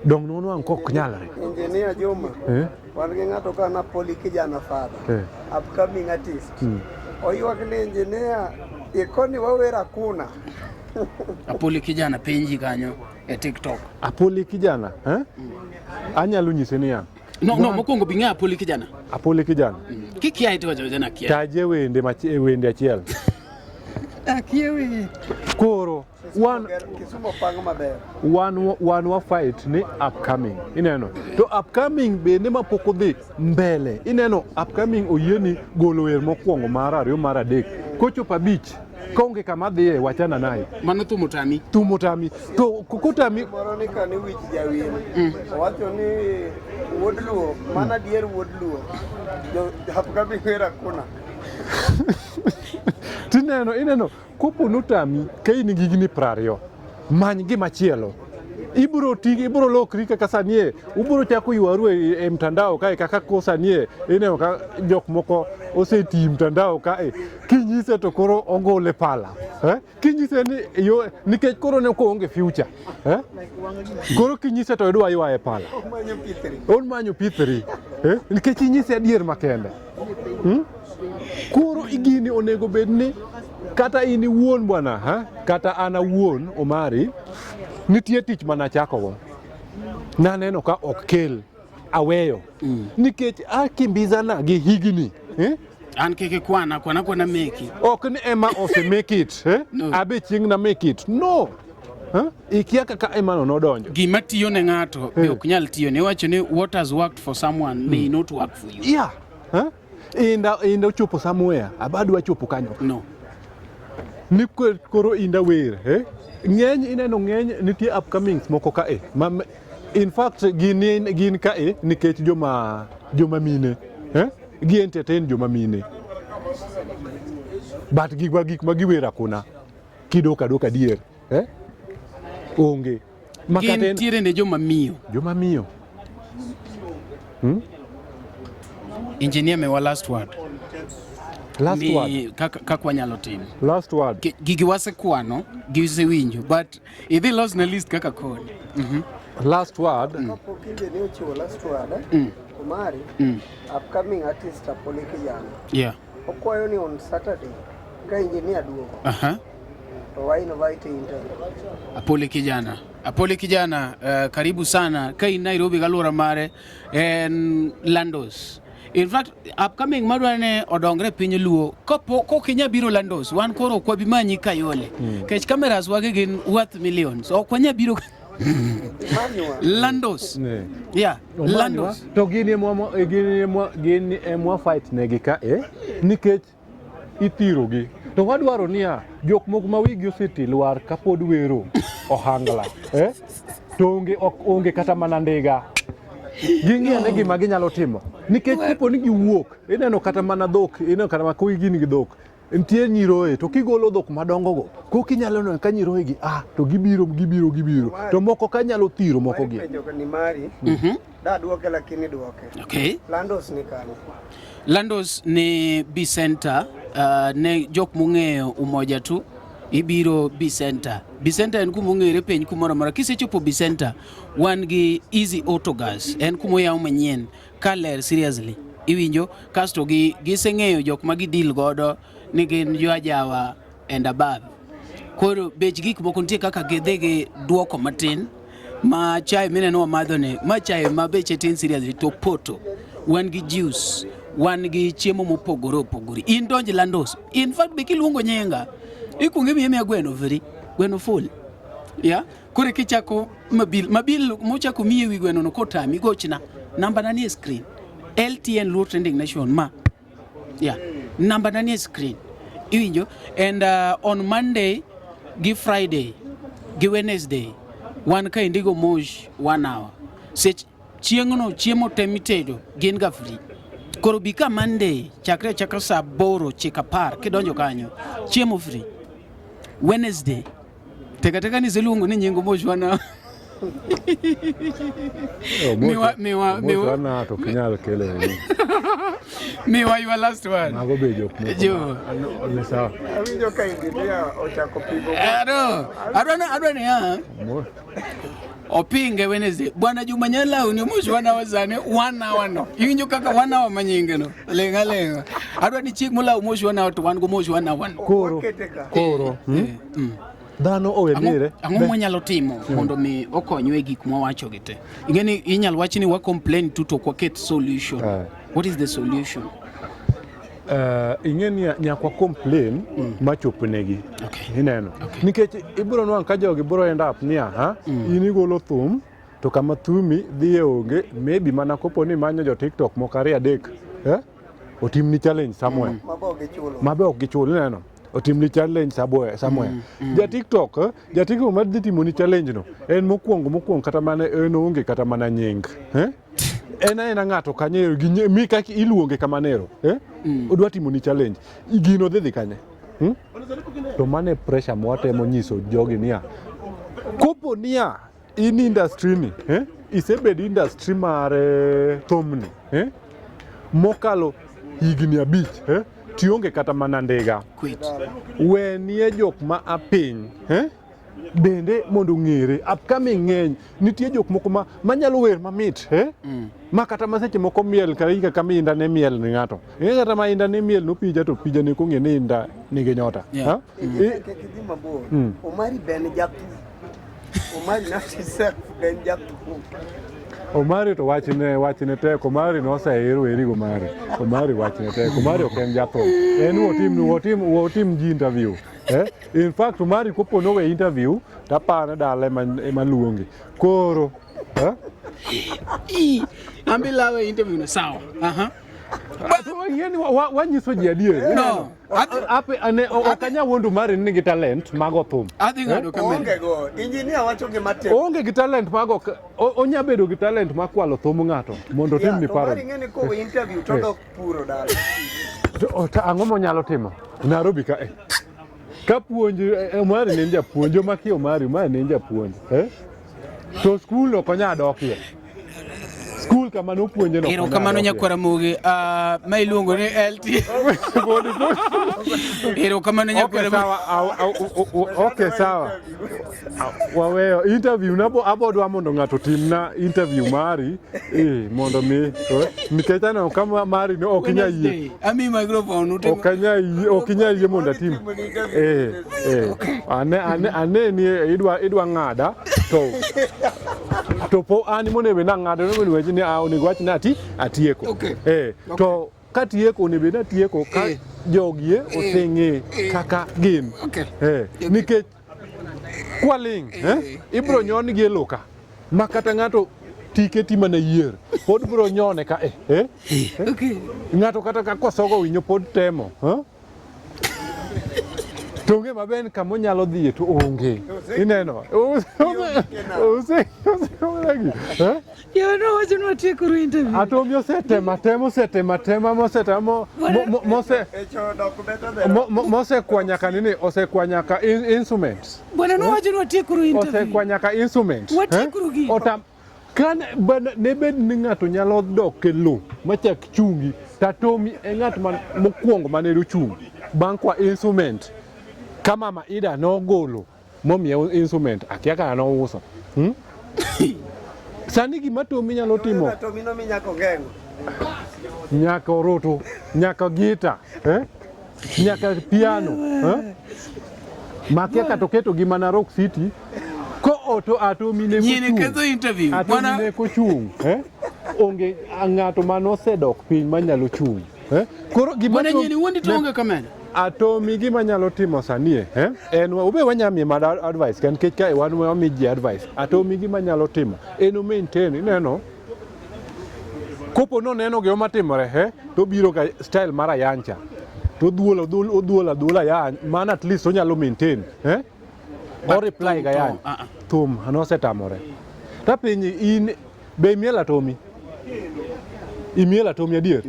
dong nonwang' kok nyalre Engineer Juma. eh Wan gi ng'ato ka Napoli kijana father. Eh. Upcoming artist. Oywak ni engineer ikoni wawer akuna. Apoli kijana penji kanyo e TikTok. Apoli kijana eh anyalo nyise niya No, no, mokwongo bi ng'e Apoli kijana. Apoli kijana Kikia to wacho jana kia. taje wende wende achiel Akia wende. koro wan Kisumu pang maber. wan wa fight ni upcoming ineno to upcoming bende mapok odhi mbele ineno upcoming oyieni golo wer mokwongo mar ariyo mar adek kochopo abich kaonge kama dhiye wachana naye Mano thum otami. thum otami to kotami Moro ni kani wich jawil. Owacho ni wuod Luo, mana dier wuod Luo. Jo upcoming wer akuna. Tineno ineno kopo notami ka in gi higni 20 many gimachielo. Ibro ti ibro lokri kaka sani e ubro chako ywaru e mtandao kae kaka ko sani e ineno ka jok moko oseti mtandao kae kinyise to koro ogole pala eh? Kinyise ni yo nikech koro ne onge future eh? Koro kinyise to idwa ywaye pala Omanyo pithri. Omanyo pithri eh? Nikech inyise adier makende Koro gini onego bed ni kata in iwuon bwana ha? Kata an awuon Omari nitie tich manachakogo naneno ka ok kel aweyo nikech akimbizana gi higni eh? An kik ikwana, kwana kwana meki. Ok ni ema ose make it eh? No. Abe chieng' na make it no eh? Ikia kaka ema no nodonjo. Gima tiyo ne ng'ato be ok nyal tiyo ne. Iwacho ni what has worked for someone may not work for you. Yeah. Eh? Inda ochopo somewhere, abadwa chopo kanyo. No. Ni koro inda wer, eh? Ng'eny ineno ng'eny nitie upcomings moko kae. Ma, in fact gin kae nikech joma mine, eh? Gi entertain joma mine. But gik ma giwer akuna kidok adoka adier, eh? Onge. Ma Gin kata en tiere ne joma miyo. joma miyo. Engineer mewa last word. Last Ni word. kaka wanyalo timo. Last word. Gigi wasekwano, gisewinjo, but idhi los na list kaka koni. Last word. Kapok engineer ochiwo last word, Omari, upcoming artist Apoli Kijana. Yeah. Okwayo ni on Saturday ka engineer duogo to wa invite interview. Apoli Kijana. Apoli Kijana, karibu sana ka in Nairobi galuora mare en Landos. In fact, upcoming madwa ne odongre piny Luo. Kapo kok inya biro Landos, wan koro ok wabi manyi Kayole. Kech cameras wage gin worth millions. Ok wanya biro Manywa. Landos. Ne. Yeah, Omanywa, Landos. To gin emwa fight negi ka nikech ithirogi. To wadwaro niya, jok moko ma wigi oseti lwar kapod wero ohangla, eh? To onge, ok onge kata mana ndiga. Ging'i ane gima ginyalo timo. Nikech kopo ni giwuok, ineno kata mana dhok, ineno kata mana koi gin gi dhok. Nitie nyiroye, to kigolo dhok madongo go, koki inyalo neno ka nyiroye gi to gibiro, gibiro, gibiro. To moko ka nyalo thiro moko gi. Penjo ni mari. Da duoke lakini duoke. Okay. Landos ni kanye? Landos ni B Center, ne jok mong'eyo Umoja tu ibiro B Center. B Center en kuma ong'ere piny kumoro amora. Kisechopo B Center, wan gi Easy Auto Gas, en kuma oyaw manyien ka ler seriously. Iwinjo kasto giseng'eyo jok ma gidil godo ni gin jo ajawa and above. Koro bech gik moko nitie kaka gidhi gi duoko matin ma chai mineno wamadho ni, ma chai ma beche tin seriously to poto. Wan gi juice, wan gi chiemo mopogore opogore. In donj Landos. In fact be kiluongo nyinga, ikuongo imiye miya gweno free, gweno full. Yeah? Koro kichako mabil mochako miye wi gweno no kotami gochna. Namba na nie screen. LTN Luo Trending Nation ma. Yeah. Namba na nie screen. Iwinjo? And on Monday gi Friday gi Wednesday wan ka indigo mosh 1 hour. Sech chieng'no chiemo te mitedo gin ga free. Koro bi ka Monday chakre chaka saa 8 chika 10 kidonjo kanyo chiemo free. Wednesday teka teka ni iseluongo ni nying Omosh 1 hour. Miwa na to kinyal kelo ni. Miwa your last word. Mago be jok moko. Jo. Ni sawa. Awinjo ka engineer ochako pingo. Ado. Adwa ni ya. Opinge Wednesday. Bwana Juma Nyalau ni Omosh 1 hour sani 1 hour no. Iwinjo kaka 1 hour manyinge no. Lenga lenga. Adwa ni chieng' molaw Omosh 1 hour to wan go Omosh 1 hour no. Koro. Koro. Dhano owedire. Ang'o mwanyalo timo mondo mi okonywa e gik mwawacho gi te? Ing'e ni inyal wach ni wa complain tu to ok waket solution. What is the solution? Ing'e ni nyaka wa complain machop negi. Okay. Ineno. Okay. Nikech ibiro nwang'o ka jogi biro end up niya, ha? In igolo thum to kama thumi dhiye onge, maybe mana kopo ni imanyo jo TikTok moko 2 3, eh? Otimni challenge somewhere. Mabe ok gichulo. Mabe ok gichulo, ineno. Otimni challenge somewhere. Ja TikTok, ja TikTok ma dhi timoni challenge no, en mokwongo kata mana en onge kata mana nying, eh? En aena ng'ato kanyo gi mi kaka iluonge kamanero, eh? Odwa timoni challenge. Gino dhi dhi kanye? To mano e pressure mwatemo nyiso jogi niya, kopo niya in industry ni, eh? Isebedo industry mar thumni, eh? Mokalo higni 5, eh? Tionge kata mana ndiga. Quit. Wenie jok ma a piny, eh? Bende mondo ong'ere upcoming ng'eny nitie jok moko ma manyalo wer mamit, eh? Ma kata ma seche moko miel kata kaka kama Inda ne miel ni ng'ato. Ing'e kata ma Inda ne miel no Pija to Pija ne kong'e ni Inda nigi nyota. Ha? Kik idhi mabor. Omari ben jathum. Omari not himself ben jathum. Omari to wachne tek. Omari noseir weri go Omari. Omari wachne tek. Omari ok en jathum. En wotim ji interview. Eh? In fact Omari kopo nowe interview taparo dala ema luongi. Koro eh? Ambi lawe interview no sawa. Aha. Yeni wanyiso ji adier. No. Ape ane ok anyal wuondo Omari ni nigi talent mago thum. Adhi ng'ado kamera. Onge go. Engineer wacho gima tek. Onge gi talent mago onya bedo gi talent mar kwalo thum ng'ato mondo otim ni paro. Omari ng'e ni kowe interview to dok puro dala. To ang'o monyalo timo Nairobi ka e? Ka puonj Omari ne en japuonj, joma kia Omari, Omari ne en japuonj. Eh? To skul ok onyal dokie. Skul kama nopuonje no. Erokamano nyakwar Ramogi. Ma iluongo ni LT. Erokamano nyakwar Okay, sawa. Okay, sawa. Waweyo interview nabo abodwa mondo ng'ato timna interview mari mondo mi nikech aneno kama mari no ok inyal yie. Ami microphone utim. Ok inyal yie mondo atim. Ane ni idwa ng'ada to po an monego bed nang'ado onego wach ni onego wach ni atieko. To katieko onego bed natieko ka jogie oseng'e kaka gin. Nikech kwaling' ibro nyon gi e loka ma kata ng'ato tike ti mana yier pod bro nyone ka Ng'ato kata ka kosogo winyo pod temo. To onge maber kama onyalo dhiye to onge. Ineno? Atomi osetemo atema osetemo atema mosetemo mosekwa nyaka nini osekwa nyaka instruments. Bwana nowacho ni watiekuru interview. Osekwa nyaka instruments. Watiekuru gi. Otam kan ne bed ni ng'ato nyalo dok e lo machak chungi to Atomi e ng'at mokwongo mane ochung' bang' kwa instrument ka mama Ida nogolo momiye instrument akia kaka nouso. Sani gima Atomi nyalo timo Atomi nomi nyaka ogeng'o. Nyaka oroto, nyaka gita, nyaka piano, Makia kata oketo gi mana Rock City ko oto Atomi ne Nyine kochung'. ketho interview. Atomi ne kochung', Onge ng'ato manosedok piny manyalo chung'. Koro gima Bwana nyini wuondi to onge kamera. Atomi gima nyalo timo sani, En ube wanyalo miye mana advice kan nikech kae wan wamiyo ji advice. Atomi gima nyalo timo en o maintain, ineno? Kopo noneno gima timore, To obiro ga style mar ayancha. To odhuolo adhuola ayany, mano at least onyalo maintain, O reply ga ayany. Thum nosetamore. Tapenji in be imielo Atomi? Imielo Atomi adier?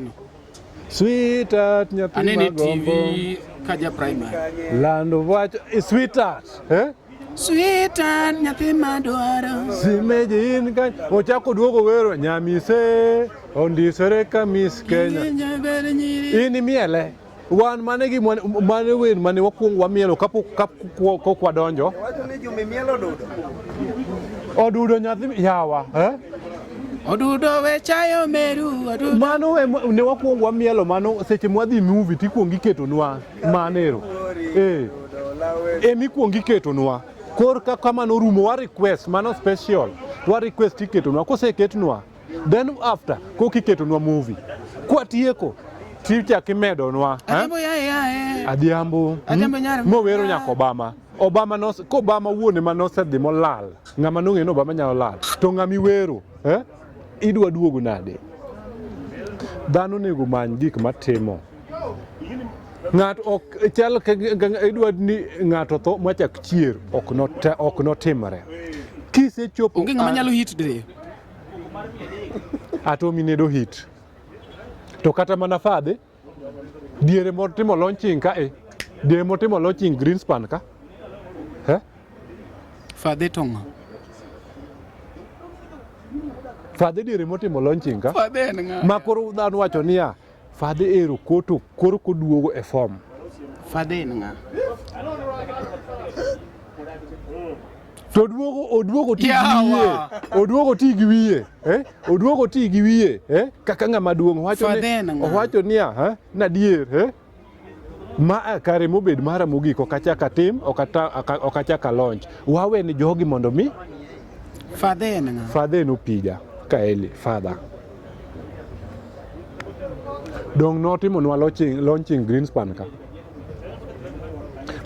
Sweetheart nyathi Anene magombo. TV kaja primary. Lando wach sweetheart, Sweetheart nyathi madwaro. Simeji in ka ochako duogo wero nyamise ondisore ka Miss Kenya. In imiele. Wan mane gi mane wer mane wakwongo wamielo kapok wadonjo. Wacho ni Juma imielo odudo. Odudo nyathi yawa, Odudo we chayo meru odudo. Mano ne wakwongo wamielo mano seche mwadhi movie tikuongo iketonwa manero. Emikwongo iketonwa. Kor ka kamano orumo wa request mano special. Wa request iketonwa koseketnwa. Then after koka iketonwa movie. Kwatieko tichak imedonwa. Adhiambo yae yae. Adhiambo. Adhiambo nyar. Mowero nyaka Obama. Obama nos ko Obama wuon ema nosedhi molal. Ng'ama nong'eyo ni Obama nyalo lal. To ng'ama iwero, Idwa duogo nade? Dhano onego many gik matimo. Ng'ato ok chal idwa ni ng'ato tho machak chier ok notimre. Kisechopo onge ng'ama nyalo hit diriyo. Atomi nedo hit. To kata mana fadhe diere motimo launching ka Diere motimo launching Greenspan ka. Eh? Fadhe to ng'a? Fadhe diere motimo launching ka. Fadhe en ng'a? Ma koro dhano wacho niya, Fadhe ero koto koro koduogo e form. Fadhe en ng'a? To oduogo oduogo ti gi wiye. Oduogo ti gi wiye. Eh? Oduogo ti gi wiye, eh? Kaka ng'ama duong' owacho ni owacho niya, eh? Nadier, eh? Ma kare mobed mara mogik ok achak atim, ok achak a launch. Wawe ni jogi mondo mi Fadhe en ng'a? Fadhe en Opija Kaeli, father. Dong notimonwa launching, launching Greenspan ka.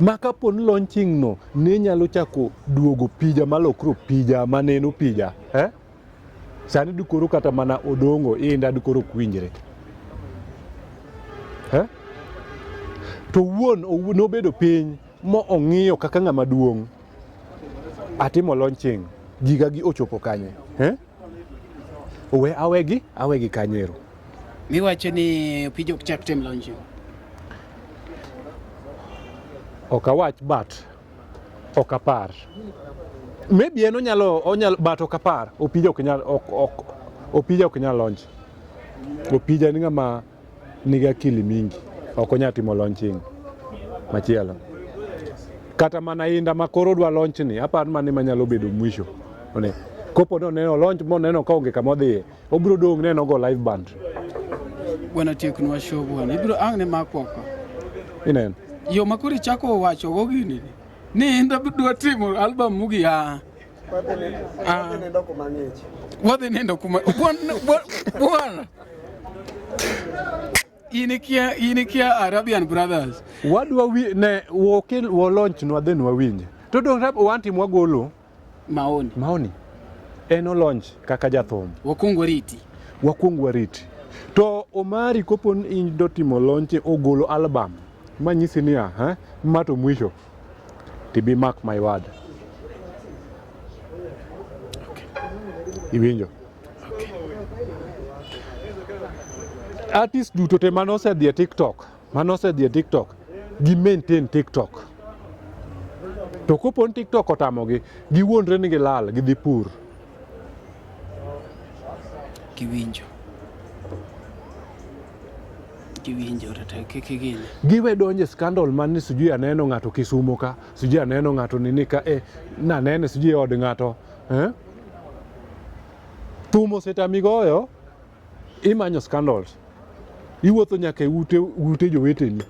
Ma kapo ni launching no ne nyalo chako duogo Opija malokre Opija mane en Opija, eh? Sani dikoro kata mana Odongo inda dikoro ok winjre. Eh? To wuon nobedo piny mo ong'iyo kaka ng'ama duong'. Atimo launching, giga gi ochopo kanye? Eh? Owe awegi, awegi kanyero. Miwacho ni Opija ok chak tim launching. Ok awach but ok apar. Maybe en onyalo onyalo but ok apar. Opija ok nyal ok ok Opija ok nyal launch. Opija ni ng'ama nigi akili mingi. Ok onyal timo launching machielo. Kata mana Inda ma koro dwa launch ni, apar mane manyalo bedo mwisho. One. Kopo ni oneno launch moneno ka onge kama odhiye, obiro dong' neno go live band. Bwana tieknwa show bwana. Ibiro ang' ne makwa ka. Ineno. Yo ma koro ichako wacho go gini ni Inda dwa timo album mugi a. Wadhi nindo kuma ng'ich. Wadhi nindo kuma bwana bwana. In ikia in ikia Arabian Brothers. Wadwa wi ne wokel wo launch nwa then wawinj. To dong rap wan tim wagolo Maoni. Maoni. En o launch kaka jathum. Wakuong wariti. Wakuong wariti. To Omari kopo ni in do timo launch ogolo album manyisi niya, ha? Ma to mwisho. Tibi mark my word. Okay. Iwinjo? Okay. Artist duto te mane osedhi e TikTok, mane osedhi e TikTok, gi maintain TikTok. To kopo ni TikTok otamogi, giwuondre ni gilal, gidhi pur. Giwinjo. Giwinjo to kik igine. Giwe donjo e scandal man ni sijui aneno ng'ato Kisumo ka, sijui aneno ng'ato nini ka, eh, nanene sijui e od ng'ato. Eh? Thum osetami goyo, imanyo scandals. Iwuotho nyaka e ute, ute joweteni.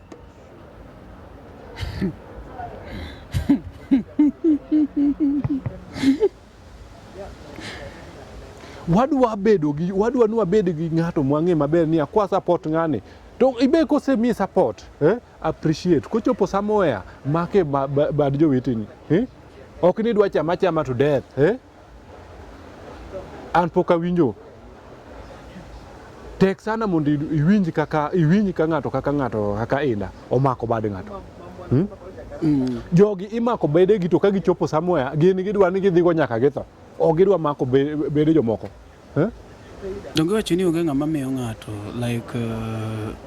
Wadwa bedo gi wadwa ni wabed gi ng'ato mwang'e maber ni akwa support ng'ani to ibe kosemi support eh, appreciate kochopo somewhere make ba, ba, bad joweteni eh? Ok ni idwa chama chama to death eh? An pok awinjo tek sana mondo iwinj kaka iwinj ka ng'ato kaka ng'ato kaka Inda omako bad ng'ato. Hmm? Mm. Jogi imako bedegi to ka gichopo somewhere gin gidwa ni gidhigo nyaka githo. Ok gidwa mako bede jomoko. Eh? Donge iwacho ni onge ng'ama miyo ng'ato like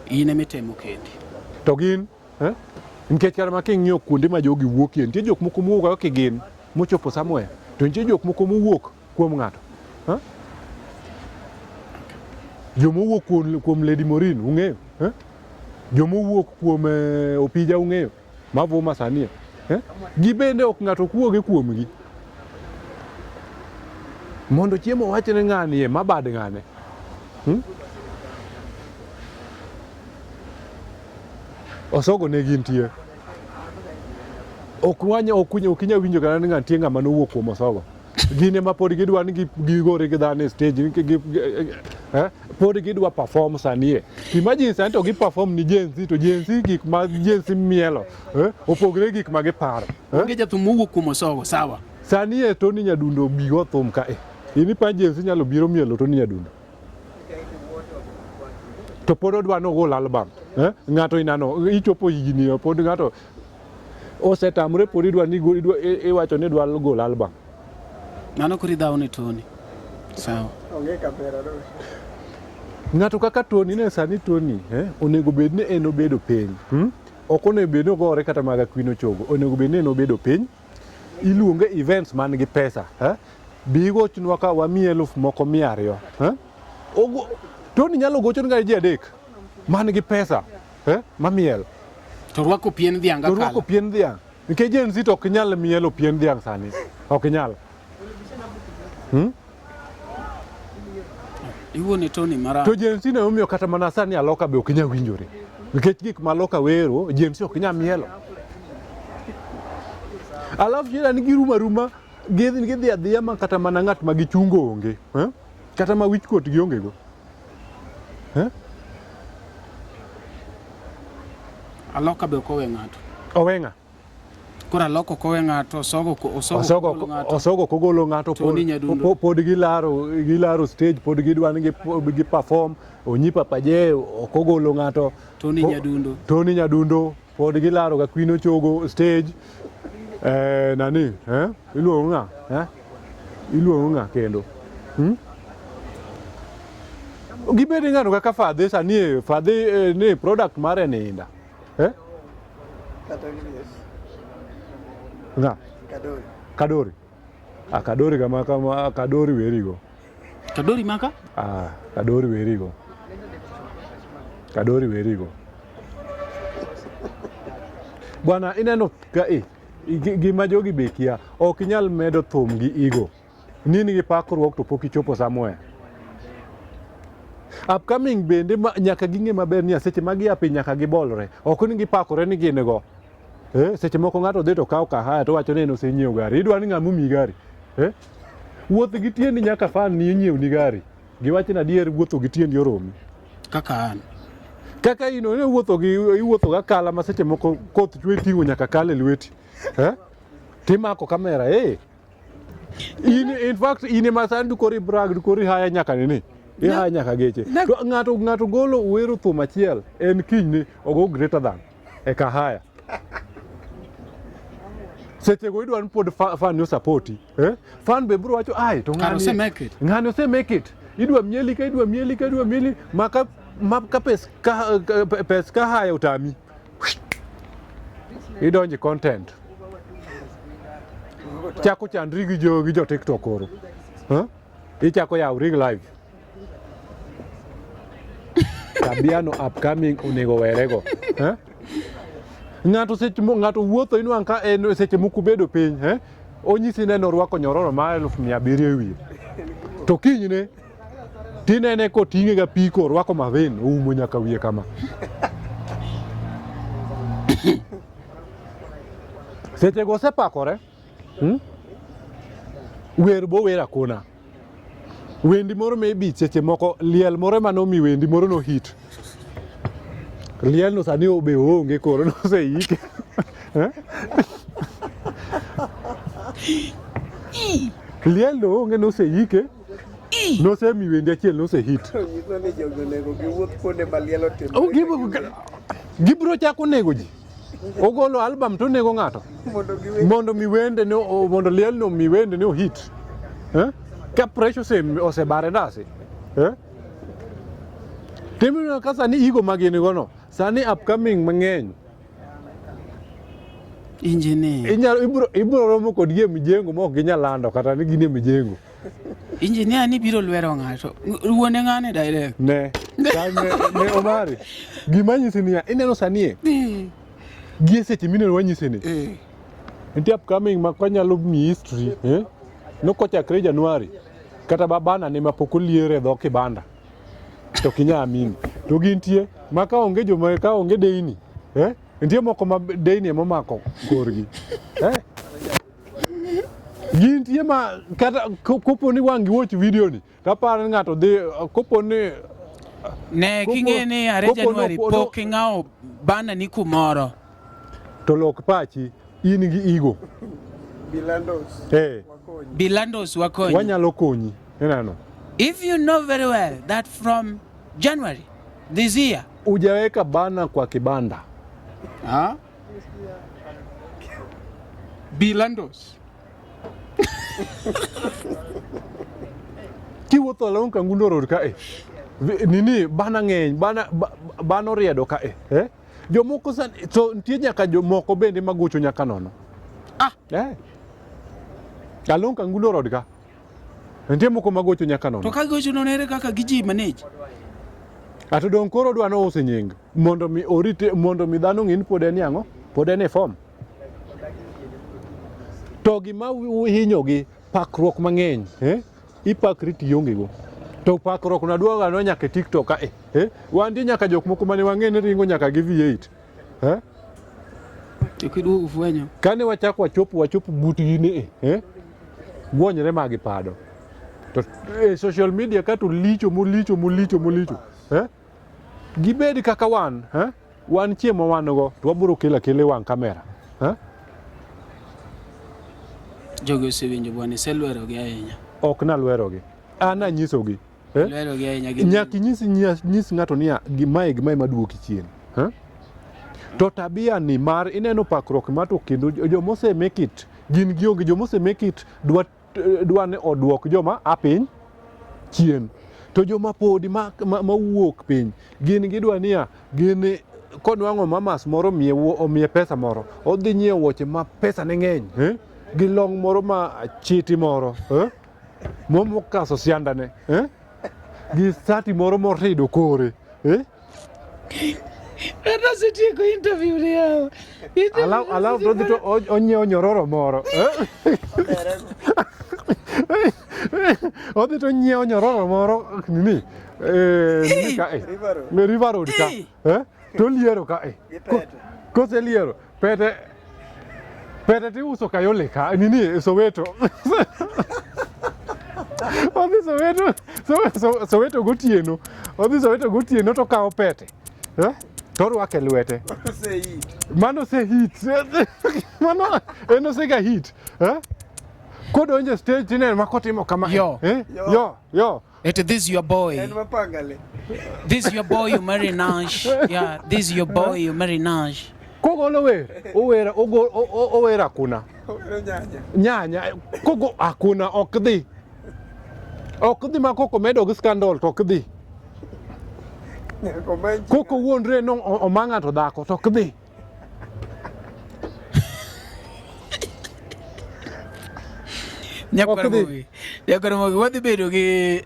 in ema itemo kendi. To gin eh? Nikech kata ma king'iyo kuonde ma jogi wuokie, nitie jok moko mowuok kaka gin mochopo somewhere, to nitie jok moko mowuok kuom ng'ato. Eh? Joma owuok kuom, kuom Lady Morin ung'eyo eh? Joma owuok kuom eh, Opija ung'eyo mavuma sani eh? Gibende ok ng'ato ok wuoge kuomgi mondo chiemo wach ni ng'ani e mabad ng'ane hmm? Osogo ne gintie ok wanya ok inyal winjo kata ni nitie ng'ama nowuok kuom Osogo gin ema pod gidwa ni gigore gi dhano e stage eh? pod gidwa perform sani e imagine sani to gi perform ni Gen Z to Gen Z gik ma Gen Z mielo eh? opogre gik ma giparo eh? Onge jathum mowuok kuom Osogo sawa. Sani e Tony Nyadundo bigo thum ka e in ipa Gen Z nyalo biro mielo Tony Nyadundo to pod odwa nogol album eh? Ng'ato inano ichopo higni pod ng'ato osetamre pod idwa ni iwacho ni idwa golo album. Mano koro idhawo ne Tony. Sawa. Onge kamera do. Ng'ato kaka Tony ne sani Tony eh, onego bed ni en obedo piny hmm? Ok onego bed ni ogore kata maga Queen Ochogo. Onego bed ni en obedo piny. Iluonge events man gi pesa. Eh? Bi igochwa ka wamiyi eluf moko 200. Eh? Tony nyalo gocho ni ji adek man gi pesa eh? Mamiel. To rwako pien dhiang' To rwako pien dhiang'. Nikech Gen Z to ok nyal mielo pien dhiang' sani. Ok nyal. Iwuone Tony marach. To Gen Z ne omiyo kata mana sani aloka be ok nyal winjore. Nikech gik ma aloka wero, Gen Z ok nyal mielo. Alafu shida ni girumo aruma, gidhi adhiya ma kata mana ng'at ma gichungo onge. Eh? Kata ma wichkuot gionge go. Eh? Aloka be ok owe ng'ato. Owe ng'a? Koro aloka ok owe ng'ato, osogo osogo ng'ato. Osogo ok ogolo ng'ato, pod gilaro stage, pod gidwa ni gi perform, Onyi Papa J ok ogolo ng'ato. Tony Nyadundo. Tony Nyadundo pod gilaro ga Queen Ochogo stage. Nani, eh? Iluongo ng'a? Eh? Iluongo ng'a kendo? Gibed ng'ato kaka Fadhe sani, Fadhe ni product mare ninda. Eh? Ng'a? Kadori. Kadori. Ah, Kadori kama kama Kadori werigo. Kadori maka? Ah, Kadori werigo. Kadori werigo. Bwana ineno ka gima jogi bekia ok inyal medo thum gi ego. Nini gi pakruok to pok ichopo somewhere. Upcoming bende nyaka ging'e maber ni seche ma gia piny nyaka gibolre. Ok ni gipakore ni gin go. Seche moko ng'ato dhi to kawo kahaya to wacho ni en osenyiewo gari. Idwa ni ng'ama omiyi gari? Wuoth gi tiendi nyaka fan ni inyiewni gari. Giwach ni adier wuotho gi tiendi oromi. Kaka an. Kaka in iwuotho gi iwuotho ga kala ma seche moko koth chwe iting'o nyaka kala e lweti. Timako kamera In fact in ema sani dukori brag dukori haya nyaka nini. Ihaya nyaka geche. To ng'ato golo wero thum achiel en kinyne ogo greater than e kahaya. Seche go idwa ni pod fan yo supporti. Fan be bro wacho ai to ng'ani ose make it. Ng'ani ose make it. Idwa mieli ka idwa mieli ka idwa mieli maka maka pes ka pes kahaya otami. Idonje content. Chako chandri gi jo gi jo TikTok koro. Ichako yaw rig live. Tabiano upcoming onego werego. Ng'ato seche ng'ato wuotho inwang' ka en seche moko bedo piny, Onyisi neno orwako nyororo mar 700,000 e wiye. To kinyne tinene koting'e ga piko orwako mavin oumo nyaka wiye kama. Seche go osepakore, Wer bo wer akona. Wendi moro maybe seche moko liel moro ema nomi wendi moro no hit. Liel no sani obe onge koro noseike. Liel no onge noseike. Nosemi wendi achiel nosehit. Nyiso ni jogi onego giwuoth kuonde ma liel otimore. Gibiro chako nego ji. Ogolo album to onego ng'ato. Mondo mi wende ne mondo liel no mi wende ne ohit. Ka pressure osebare dasi. Timino ka sani igo magin go no. Sani upcoming mang'eny. Engineer. Inyalo ibro romo kod gi e mijengo ma ok ginyal lando kata ni gin e mijengo. Engineer ni biro lwero ng'ato. Wuone ng'ane direct. Ne. Ne Omari. Gima nyisi niya, ineno sani e. Gie seche mineno wanyisi ni. Nitie upcoming ma kwanyalo miyi history, Nokochakre Januari kata babana ne mapok oliere e dho kibanda. To kinya amini. To gintie ma ka onge joma ka onge deini, Nitie moko ma deini ema omako korgi. Gintie ma kata kopo ni wang' giwatch video ni, taparo ni ng'ato dhi kopo ni Ne king'e ni are Januari pok ing'awo bana ni kumoro. To lok pachi, in gi ego. Bilandos. Bilandos wakonyi. Wanyalo konyi. Ineno. If you know very well that from January this year hujaweka bana kwa kibanda. Bilandos. Kiwuotho along Kangundo Road kae. Nini bana ng'eny, bana oriedo kae. Jomoko sani to nitie nyaka jomoko bende magocho nyaka nono. Ah. Eh. Along Kangundo Road ka. Nitie moko magocho nyaka nono. To ka gocho nono ere kaka giji manage? Ato dong koro dwa nouse nying mondo mi orite mondo mi dhano ng'e ni pod en ang'o? Pod en e form. To gima hinyogi pakruok mang'eny, eh? Ipakri to ionge go. To pakruok no aduoga no nyaka e TikTok ka eh, eh? Wantie nyaka jok moko mane wang'e ni ringo nyaka gi V8. Eh? To kiduogo fwenyo. Kane wachako wachopo wachopo butgi ni eh, eh? Gwonyre ma gipado. To e social media ka to licho molicho molicho molicho. Eh? Gibed kaka wan, eh? Wan chiemo wan go to wabiro kelo akela e wang' kamera. Eh? Jogi osewinjo bwana, iselwerogi ahinya. Ok nalwerogi. An anyisogi. Eh? Lwerogi ahinya gi Nyaka inyis nyis ng'ato niya gimae gimae maduoki chien. Eh? To tabia ni mar ineno pakruok ma to kendo joma ose make it gin gionge joma ose make it dwa dwa ni oduok joma a piny chien. To joma podi ma, ma, mawuok piny gin gidwa niya gin konwang'o mamas moro omiye omiye pesa moro odhi nyiewo wuoche ma pesa ne ng'eny eh? gi long moro ma chiti moro eh? Mokaso siandane eh? Gi sati moro morido kore eh? Kata osetieko interview ni yawa. Alafu to odhi to onyiewo nyororo moro eh? Odhi to onyiewo nyororo moro nini eh, nini ka eh? River Road. River Road ka eh? To oliero ka eh. Gi pete. Koseliero pete pete tiuso Kayole ka nini Soweto. Odhi Soweto, Soweto gotieno. Odhi Soweto gotieno to okawo pete. Eh? To orwako e lwete. Osehit. Mano osehit. Mano en osega hit. Eh? Kodonjo e stage tineno ma kotimo kama. Yo. Eh? Yo. Yo, yo. It this your boy. En mapangale. This your boy Omari Nash. Yeah, this your boy Omari Nash. Kogolo wer, owera ogo owera kuna. Owero nyanya. Nyanya kogo akuna ok dhi. Ok dhi ma koko medo gi scandal to ok dhi. Nyaka omany ji. Koko wuondre no oma ng'ato dhako to ok dhi. Nyakwar Ok dhi. Mogi. Nyakwar Mogi wadhi bedo gi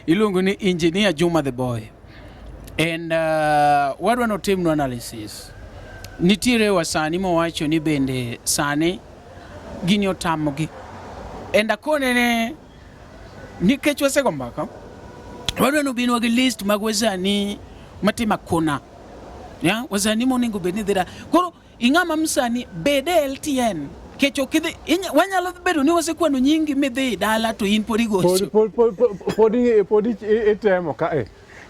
iluongo ni Engineer Juma the boy. And wadwa notimnwa analysis. Nitiere wasani mowacho ni bende sani gini otamogi. And akone ne nikech wasego mbaka wadwa nobinwa gi list mag wasani matimo akona. Ya, wasani monego bed ni dhi da. Koro ing'ama msani bed e LTN kech ok idhi wanyalo bedo ni wasekwano nyingi midhi dala to in pod igocho. Pod itemo ka e.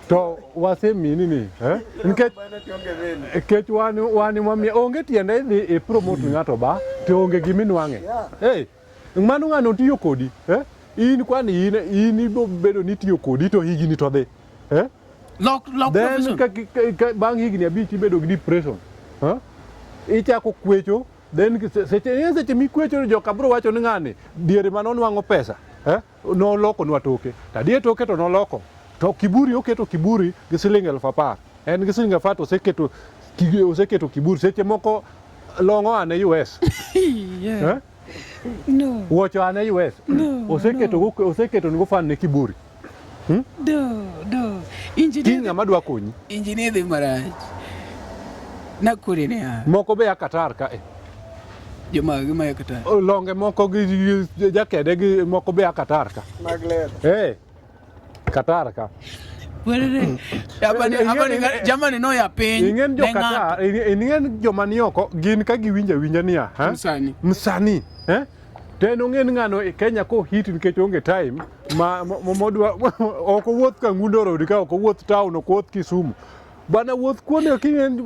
To wasemini ni, eh? Nikech Bana to onge veni. nikech wan wan wamiyo onge tiende idhi i promote ng'ato ba to onge giminwang'e. Yeah. Hey, mano ng'ano tiyo kodi, eh? In kwani in in ibo bedo ni tiyo kodi to higni to dhi. Eh? Lok lok Then profession. ka bang' higni abich ibedo gi depression. Huh? Ichako kwecho then seche seche mikwecho joka bro wacho ni ng'ani diere mane onwang'o pesa eh? Nolokonwa toke. To adier toke to noloko. To kiburi oketo kiburi gi siling 10,000. En gi siling 10,000 to oseketo oseketo kiburi. Seche moko long'o an e US. Yeah. Eh? No. Wuocho an e US. No, Oseketo go oseketo nigo fan ne kiburi. Do, do. Kiny Engineer, ng'ama dwa konyi. engineer dhi marach. Nakuri niya, Moko be a Qatar ka e. joma gima ya Qatar. Longe moko gi jakede gi moko be a Qatar ka. Mag ler. Eh. Qatar ka. Werere. Jamani, jamani, jamani no ya piny. Ing'en jo ne ng'ato. Qatar, ing'en joma ni oko gin ka giwinjo awinja niya, ha? Msanii. Msanii, eh? To en ong'e ni ng'ano e Kenya ko hit nikech onge time ma modwa ok owuoth Kangundo Road ka ok owuoth town ok owuoth Kisumu. Bwana wuoth kuonde king'en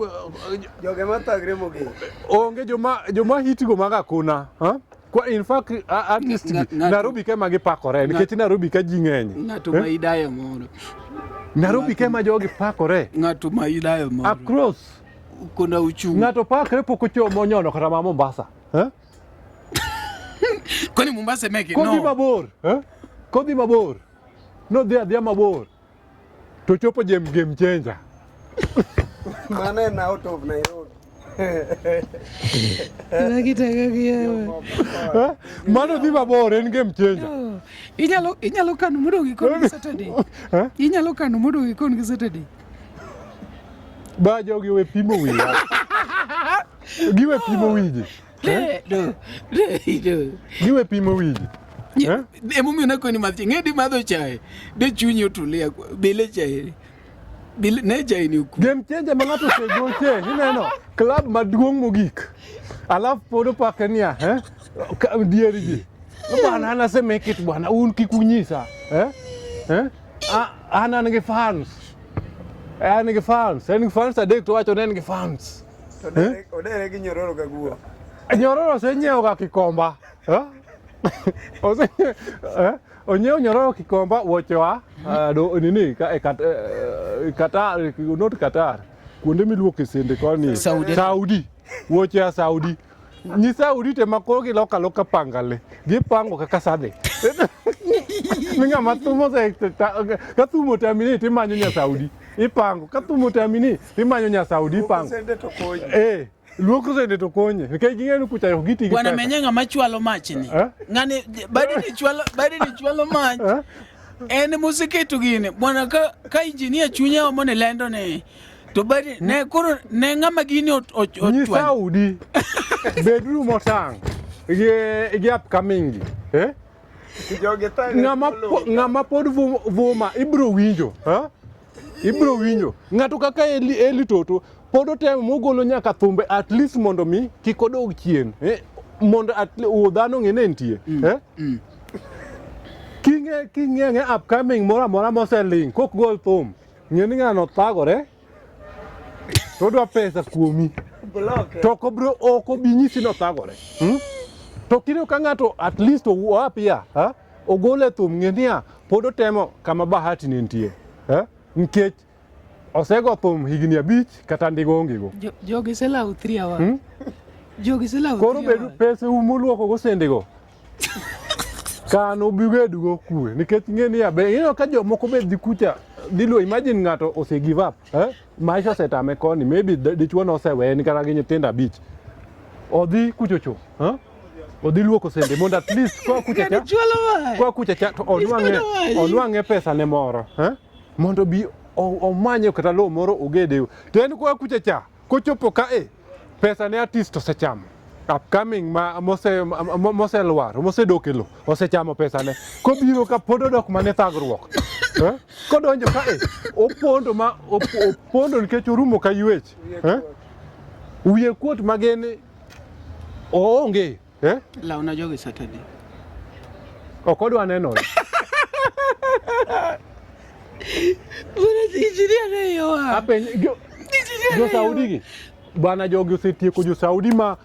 Joge mathagre mogik. onge joma joma hit go mag akuna, ha? Kwa in fact artist gi Nairobi ka ema gipakore nikech Nairobi ka ji ng'eny. Ng'ato ma idayo moro. Nairobi ka ema jogi pakore. Ng'ato ma idayo moro. Across. Kona uchung'. Ng'ato pakre pok ochomo onyono kata ma Mombasa. Eh? Kwani Mombasa meke? Kodhi No. mabor. Eh? Kodhi mabor. Nodhi adhiya mabor. To chopo jem game changer. Mano en out of Nairobi. Eh? Mano dhi mabor en game changer. Oh, inyalo inyalo kano modong' ikon gi Saturday. Eh? Inyalo kano modong' ikon gi Saturday. Ba jogi we pimo wiya. Giwe pimo wiji. Le, do, le, do. Giwe pimo wiji. Eh? Emomiyo nakoni madh ing'e di madho chae de chunyi otulia bile chae bile ne chae ni oku Game changer ma ng'ato osegoche, ineno club maduong' mogik. Alafu pod opake niya, eh? Dier ji. Bwana an ase make it bwana, un kik unyisa. Eh? Eh? An an gi fans. An gi fans, en gi fans adek to wacho ni en gi fans. To odere- odere gi nyororo ka guo. Nyororo osenyiewo ga kikomba. Eh? Ose eh? Onyiewo nyororo kikomba wuochewa do nini ka e kat, Qatar, not Qatar. Kuonde miluoke sende koni. Saudi. Saudi. Wuoche ya Saudi. Nyi Saudi te ma koro giloko aloka pangale. Gipango kaka sadhi. Ni ng'ama thum ose ka thum otami ni timanyo nya Saudi. Ipango. Ka thum otami ni timanyo nya Saudi ipango. Sende to konyi. Eh, luoko sende to konye. Nikech ging'eyo ni kucha ok giti gi Bwana pesa. menye ng'ama chwalo mach ni. Eh? Ng'ani badi ni chwalo badi ni chwalo mach. Eh? En moseketo gini. Bwana ka ka injinia chunye omo ni lendo ni. To badi ne koro ne ng'ama gini Nyi ochwalo. Saudi beduru motang' gi gi upcoming gi. Eh? Jogi thagre Ng'ama moloyo. ng'ama pod vuma ibro winjo. Eh? Ibro winjo. Ng'ato kaka Eli, Eli Toto pod otemo mogolo nyaka thumbe at least mondo mi kik odog chien. Eh? Mondo at dhano ng'e ne nitie. Eh? King'e king'e ng'e upcoming moro amora moseling kok gol thum. Ng'e ni ng'ano thagore to odwa pesa kuomi. Block. To ok obro ok obi nyisi ni othagore. To kineno ka ng'ato at least oa apia, ha? Ogole thum ng'e niya pod otemo kama bahati ne nitie. Ha? Nikech osego thum higni 5 kata ndigo onge go. Jogi selawo 3 hours. Jogi selawo Koro bedu pesa muluoko go sende go. Kano bibedugo kue nikech ing'e niya be ineno ka jomoko be dhi kucha dhi luwo imagine ng'ato ose give up eh? Maisha osetame koni maybe dichuo noseweye ni kata gi nyithindo 5 odhi kuchocho eh? Odhi luoko sende mondo at least koa kucha cha koa kucha cha to onwang'e onwang'e pesa ne moro eh? Mondo bi omanye kata lowo moro ogede to en koa kucha cha kochopo ka e pesa ne artist osechamo upcoming ma moselwar mosedok e lo osechamo pesa ne kobiro ka pod odok mane thagruok eh? Kodonjo ka e opondo ma opondo nikech orumo ka ywech eh? Wiye kuot magene oonge eh? Lawna jogi Saturday. Ok odwa nenore. Bwana injinia ne yoa. Apenj jo Saudi gi bwana jogi osetieko jo Saudi ma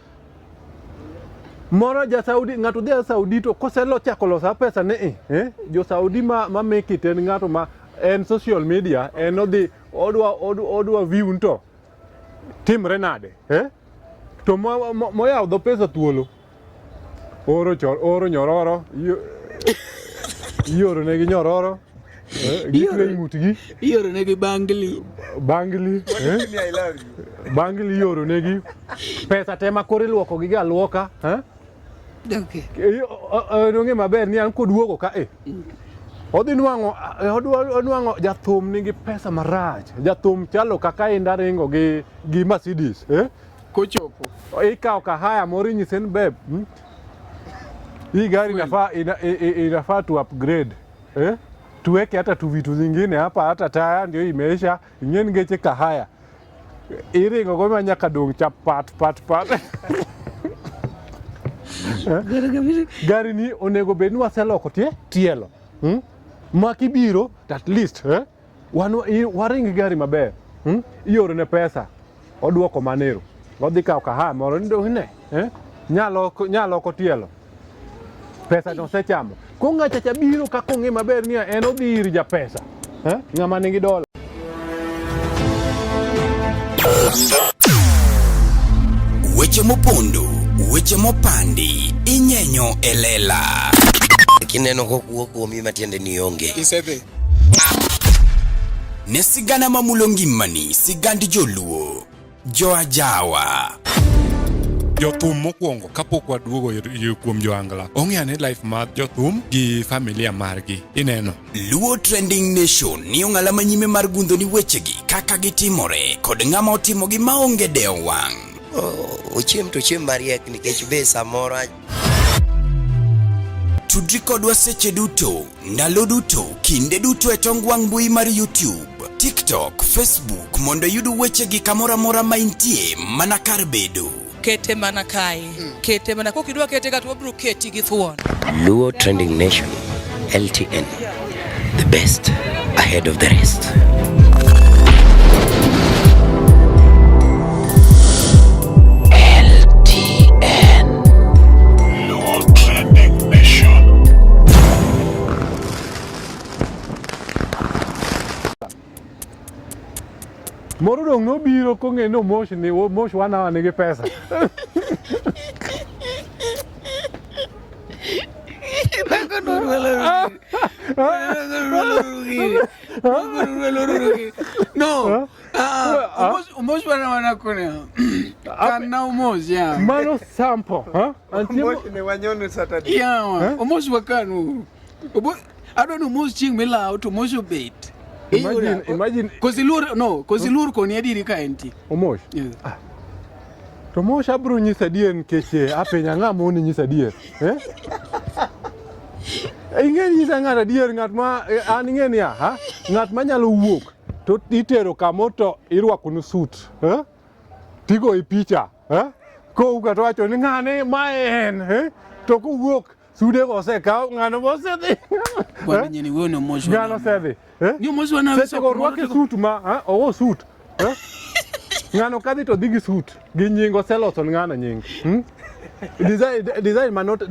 moro ja Saudi ng'ato dhi Saudi to koselo chako loso pesa ne eh jo Saudi ma ma make it en ng'ato ma en social media en odhi odwa odwa view to timre nade eh to moyawo dho pesa thuolo oro nyororo ioro negi nyororo gitwe ng'utgi ioro negi bangli bangli bangli ioro negi pesa te ma koro iluoko gi aluoka eh okay onge maber ni an koduogo ka e odhi nwang'o odwa jathum nigi pesa marach jathum chalo kaka inda ringo gi Mercedes eh kochopo ikawo kahaya moro inyise ni babe hii gari inafaa inafaa tu upgrade eh tuweke hata tu vitu zingine hapa hata taya ndio imeisha ing'eni geche kahaya iringo go ma nyaka dong' cha pat pat pat gari ni onego bed ni waseloko tielo ma kibiro at least wan waring gari maber ioro ne pesa oduoko manero odhi kawo kahaya moro ni dong' ne nyaloko tielo pesa to osechamo ko ng'acha cha biro kaka ong'e maber ni en odhi ir japesa ng'ama nigi dola. Weche mopondo, weche mopandi, inyenyo e lela. Kineno kokuo kuomi matiende ni onge. Isedhi. Ne sigana mamulo ngimani, sigand joluo. Joajawa. Jothum mokwongo kapok waduogo kuom joangla ong'eyo ni life mar jothum gi familia margi ineno. Luo Trending Nation ni ong'ala manyime mar gundho ni wechegi kaka gitimore kod ng'ama otimogi maonge dewo wang'. Ochiem to ochiem mariek nikech be samoro Tudri kodwa seche duto, ndalo duto, kinde duto e tong wang' mbui mar YouTube, TikTok, Facebook mondo iyud wechegi kamoro amora ma intie mana kar bedo. Kete mana kae. Kete mana kokidwa kete ka to wabiro keti gi thuon. Luo Trending Nation, LTN, the best ahead of the rest. LTN. Luo Trending Nation. Moro dong' nobiro kong'e ni Omosh ni Omosh wanawa nigi pesa. No. Ah, Omosh wana wana kone. Kana Omosh ya. Mano sample, ha? Antie Omosh ne wanyono Saturday. Ya, Omosh wakanu. Adwa ni Omosh chieng' milawo to Omosh obet. Imagine, imagine Kosi luor no, kosi luor koni adieri ka entie. Omosh. Yes. To Omosh abiro nyisa adier nikech apenja ng'a moni nyisa adier. Eh? Ing'e ni nyisa ng'ato adier ng'at ma an ing'e niya, ha? Ng'at ma nyalo wuok to itero kamoro to irwako ni suit, eh? Tigoyi picha, eh? Kowuok to wacho ni ng'ane ma en, eh? To kowuok sudego osekaw ng'ano mosedhi. Bwana nyeni wewe ni Omosh. Ng'ano osedhi. Eh? Ni Omosh wana Seche go orwake suit ma, ha? Ogo suit. Eh? Ng'ano kadhi to dhi gi suit, gi nying oseloso ne ng'ano nying. Hmm? Design, design ma not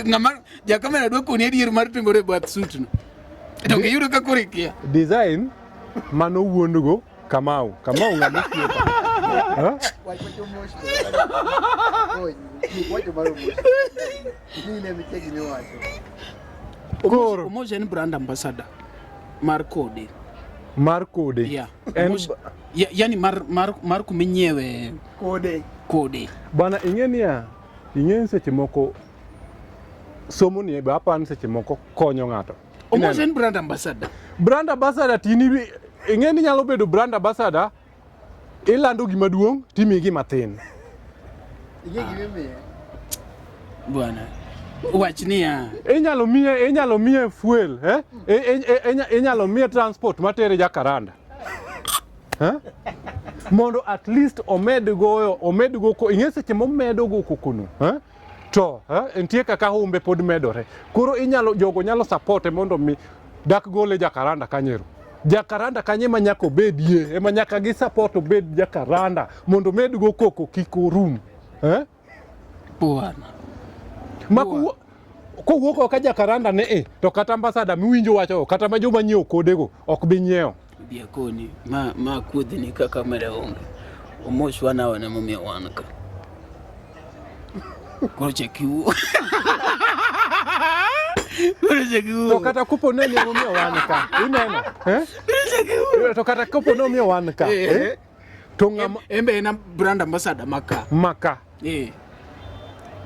Ng'ama ja kamera dwa koni adier mar timore e bath suit no. To giyudo ka koro ikia. Design mano wuondgo Kamau. Kamau ng'ama osiepa. Ha? Koro Omosh en brand ambassador mar kode. Mar kode. Yeah. En Omosh, yani mar kuminyiewe Kode. Kode. Bwana ing'e niya, ing'e ni seche moko somo ni be apani seche moko konyo ng'ato. Omosh en brand ambassador. Brand ambassador tini ing'e ni nyalo bedo brand ambassador ilando gima duong' timiyi gima thin. Ing'e gima imiye? Bwana. Wach niya. Inyalo miye fuel, eh? Inyalo miye transport matere Jakaranda. Eh? Mondo at least omed goyo, omed go ko, ing'e seche momedo go kokono, eh? To, nitie kaka humbe pod medore. Koro inyalo, jogo nyalo supporte mondo mi dak gole Jakaranda kanyero. Jakaranda kanye ema nyaka obedie, ema nyaka gi support obed Jakaranda mondo omed go koko kik orum. Eh? Bwana. Ma kowuok oko Jakaranda ne e, to kata ambassador miwinjo wacho, kata ma joma nyiewo kodego ok bi nyiewo. Bi akoni, ma kuodhni ka kamera onge. Omosh wana wana momiyo wan ka. Koro chak iwuo. Koro chak iwuo. To kata kopo ne ni momiyo wan ka, ineno? Eh? To kata kopo ne omiyo wan ka, eh? To ng'ama En be en brand ambassador maka. Maka.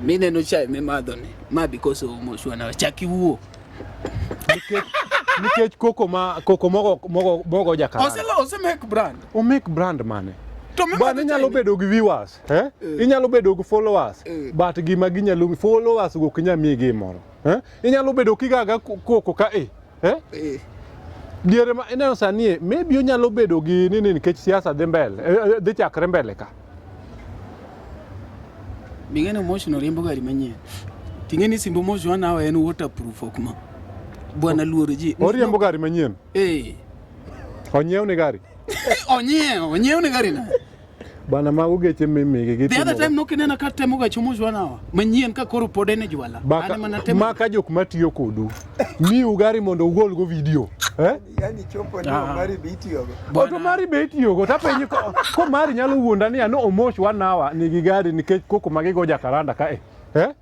Mineno chai mimadho ni, ma because of Omosh wana, chak iwuo. Nikech koko ma koko mogo Jakaranda. Ose make brand. O make brand mane? To mimadho Bwana inyalo chai ni- bedo gi viewers, eh? Inyalo bedo gi followers, but gima ginyalo followers go ok nyal miyi gimoro. Eh? Inyalo bedo kigaga koko ka e, eh? Diere ma ineno sani e, maybe onyalo bedo gi nini nikech siasa dhi mbele, dhi chakre mbele ka. Ming'e ni Omosh no riembo gari manyien. Ting'e ni simbo Omosh wanawa en waterproof ok ma. Bwana luoro ji. Oriembo gari manyien? Onyiew ni gari? Onyiew ni gari na. Bana mago geche mimigi gi The other timo time nokinena ka temo gach Omosh wanawa. Manyien ka koro pod en e jwala. Baka, An mana temo. maka jok matiyo kodu. Miu gari mondo ugol go video. Eh? Yani chopo ni Omari be itiyogo. Oto Omari be itiyogo. Tapenji ko Omari nyalo wuonda ni ano Omosh wanawa nigi gari nikech koko magigo Jakaranda ka e. Eh?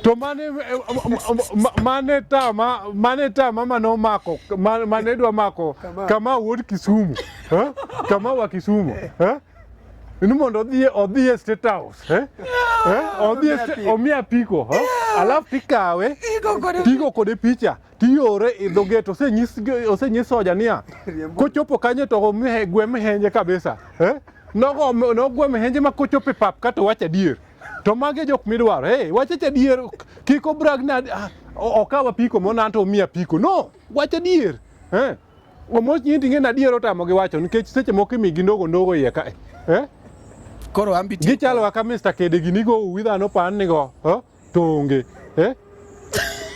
To mane mane tama mane tama mane omako mane dwa mako kama wuod Kisumu eh? Kama wa Kisumu eh? Ni mondo odhi odhi e State House eh? Eh? Odhi e omiye apiko eh? Alafu tikawe tigo kode picha tiore e dho gate osenyis osenyis soja niya kochopo kanyo to gwe mhenje kabisa eh? Nogo nogwe mhenje ma kochopo e pap kato wach adier. To magi e jok midwaro. Hey, wach adier kik obrag na ah, okaw apiko mona anto omiya apiko. No, wach adier. Eh? Omoch nyindi ng'e adier otamo gi wacho nikech seche moko imigi ndogo ndogo iye ka. Eh? Koro ambi Gichalo kaka Mr. Kede gini go uwi dhano pan ni go. Eh? To onge. Eh?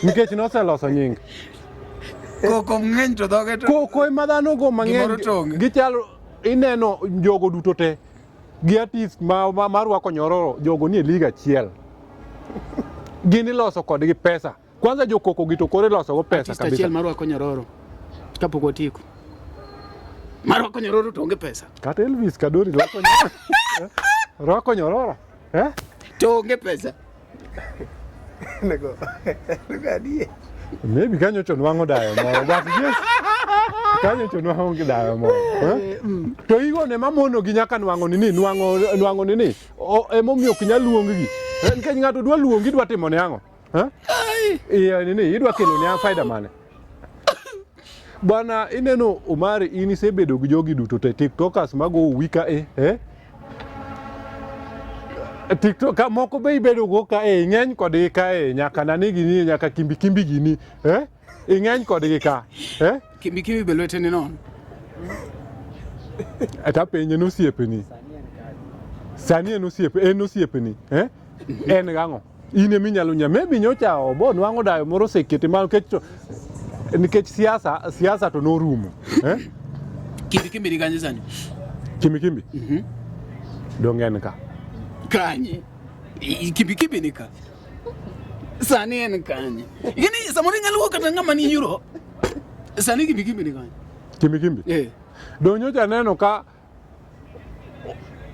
Nikech noseloso nying. Koko ng'eny to dhoge to Koko ema dhano go mang'eny. Gichalo ineno jogo duto te. Gi artist ma, ma, marwako nyororo jogo nie league achiel. Gin iloso kodgi pesa. Kwanza jokoko gi to koro iloso go pesa kabisa. Artist achiel marwako nyororo kapok watieko. Marwako nyororo to onge pesa. Kata Elvis Kadori rwako nyororo. Rwako nyororo. Eh? To onge pesa. Nego. Nego adier. Maybe kanyo to nwang'o dayo moro. But yes. Kanyo to nwang'o dayo moro. Eh? To igo ne mamono gi nyaka nwang'o nini, nwang'o nwang'o nini. Emomiyo ok nyal luong gi. Eh, nikech ng'ato dwa luongi dwa timo ne ang'o? Eh? Iya nini, idwa kelo ne faida mane? Bwana ineno Omari in isebedo gi jogi duto te tiktokers mago uwi ka e eh? TikTok ka moko be ibedo go ka e ing'eny kodgi ka e nyaka nani gini nyaka kimbi kimbi gini eh ing'eny kodgi ka eh kimbi kimbi be lwete ni nono ata penje no osiepeni sani en osiepe en osiepeni eh en gang'o in ema inyalo nya maybe nyocha obo nwang'o dayo moro osekete ma nikech to nikech siasa siasa to norumo eh? Kimbi kimbi ni kanye sani? Kimbi kimbi donge en ka Kanye? Kimbi kimbi ni ka. Sani en kanye? Gini samoro inyalo wuok kata ng'ama ni Europe. Sani kimbi kimbi ni kanye? Kimbi kimbi Eh. Donge nyocha neno ka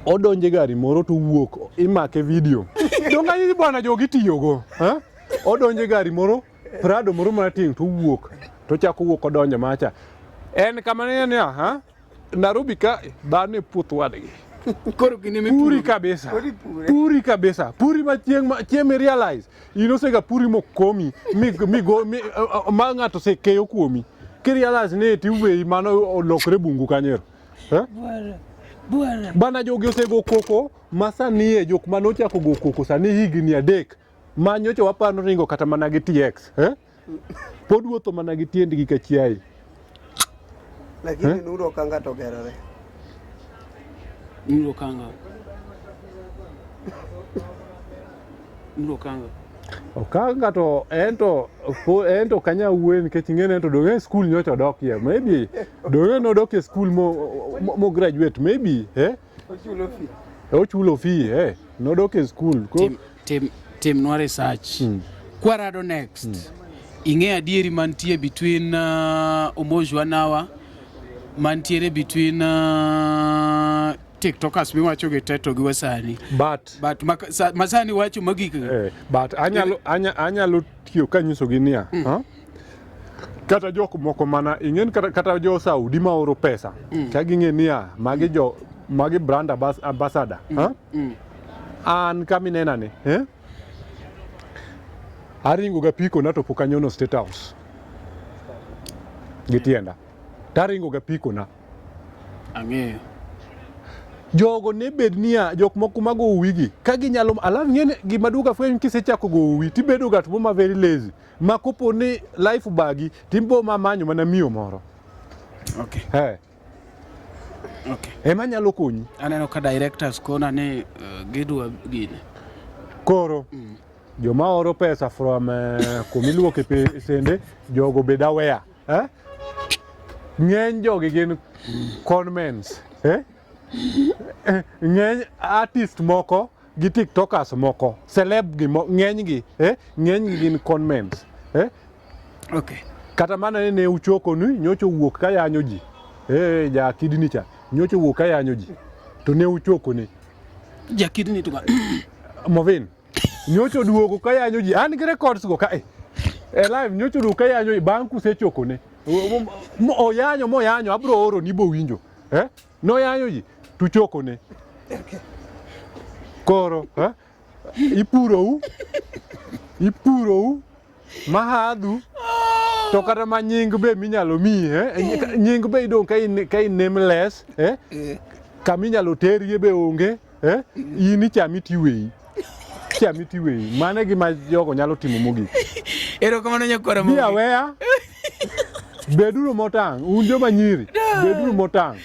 odonje gari moro to wuok imake video donge anyisi bwana jogi tiyogo eh? Odonje gari moro Prado moro marateng' to wuok to chako wuok odonjo macha en kama ne niya ha Nairobi ka dhano e puoth wadgi Koro gin ema puri ipuro. kabisa pure. puri kabisa puri ma chieng' ma chieng' mi realize in osega puri mokomi mi mi go mi ma ng'ato osekeyo kuomi ki realize ni tiweyi mano olokre bungu kanyero eh? Bwana. Bana jogi osego koko ma sani e jok mane ochako go koko sani higni adek ma nyocha waparo ringo kata mana gi TX eh? Pod wuotho mana gi tiendgi ka chiaye. Lakini eh? Nuru Okanga to gerore. Nuru Okanga. Nuru Okanga. Okanga to ento ento kanya wuoye nikech ing'e ento donge school nyocha odokie maybe donge nodokie school mo, mo, mo graduate maybe eh? Ochulo fee. Ochulo fee eh? Nodok e school. Ko... Tim, tim, tim nwa research. Kwarado next. Ing'e adieri mantie between Omoj Wanawa mantiere between TikTokers miwacho gi te to gi wasani. But but masani wacho magik. But anyalo anyalo tiyo kanyisogi niya, ha? Kata jok moko mana ing'en kata, kata jo Saudi ma oro pesa ka ging'e niya magi jo magi brand ambassador ha? An kaminena ni eh? Aringo ga piko na to pok anyono State House gi tienda taringo ga piko na Ang'eyo. Jogo ne bed niya jok moko mago wigi ka ginyalo alafu ng'eni gima duoga fweny kisechako go wi tibedo gat mo ma very lazy ma kopo ni life bagi timbo ma manyo mana miyo moro. Okay. He. Okay. Ema nyalo konyi. Aneno ka directors kona ni gidwa gine. Koro joma oro pesa from kumiluoke sende jogo bed aware. Eh? Ng'eny jogi gin conmens. Eh? Ng'eny artist moko gi tiktokers moko, celeb gi ng'eny gi, eh? Ng'eny gi gin conmens. Eh? Okay. Kata mana ni ne uchoko ni nyocha owuok ka yanyo ji. Ja kidni cha, nyocha owuok ka yanyo ji. To ne uchoko ni. Ja kidni to Movin. Nyocha oduogo ka yanyo ji. An gi records go ka e. E live nyocha oduogo ka yanyo ji bang' kusechokone. Oyanyo moyanyo abro oro ni bowinjo. Eh? Noyanyo ji tuchokone. Koro, eh? Ipurou. Ipurou. Mahadhu. To kata ma nying be minyalo miyi, eh? Nying be idong' ka in ka in nameless, eh? Kama inyalo terie be onge, eh? In ichami tiweyi. Ichami tiweyi. Mano e gima jogo nyalo timo mogik. Erokamano nyakwara Be Mogi. aware. Beduru motang', un joma nyiri, beduru motang'.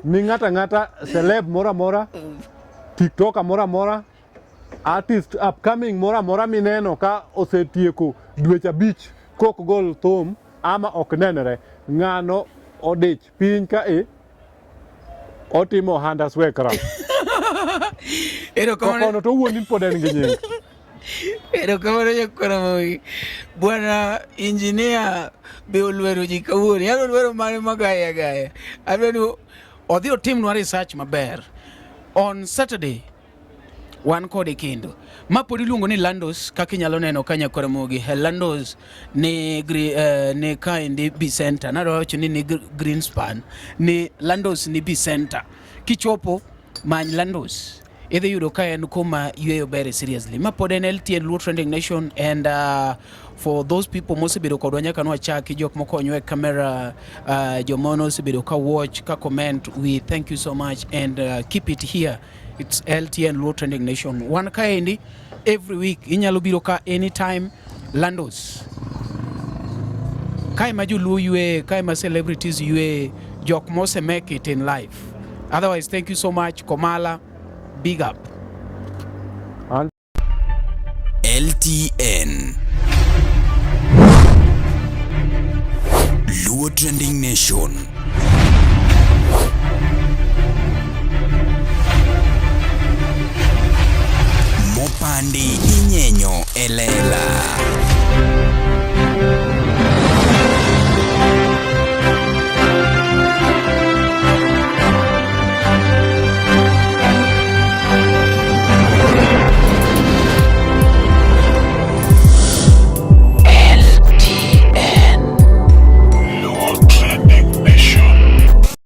Ni ng'ato ang'ata celeb moro amora, TikToker moro amora, artist upcoming moro amora mineno ka osetieko dweche abich kok gol thum ama ok nenre, ng'ano odich piny ka e otimo ohanda swekra. To Erokamano. kono to owuon ni pod en gi nying. Erokamano nyakwara Mogi. Bwana injinia be olwero ji kawuono. Yalo olwero mane magaya gaya. Adwa ni odhi otimnwa research maber. On Saturday wan kode kendo. Ma pod iluongo ni Landos kaka inyalo neno ka nyakwara Mogi. Landos ni ni kaendi B Center. Nadwa wacho ni ni Greenspan. Ni Landos ni B Center. Kichopo many Landos. Idhi yudo ka en kuma yueyo bere seriously. Ma pod en LTN Luo Trending Nation and for those people mosebedo kodwa nyaka nwachaki, jok mokonywa e camera, joma nosebedo ka watch, ka comment, we thank you so much and keep it here. It's LTN Luo Trending Nation. Wan kaendi every week, inyalo biro ka anytime Landos. Kae ma joluo ywe, kae ma celebrities ywe, jok mose make it in life. Otherwise, thank you so much, Komala. Big up. LTN Luo Trending Nation. Mopandi inyenyo e lela.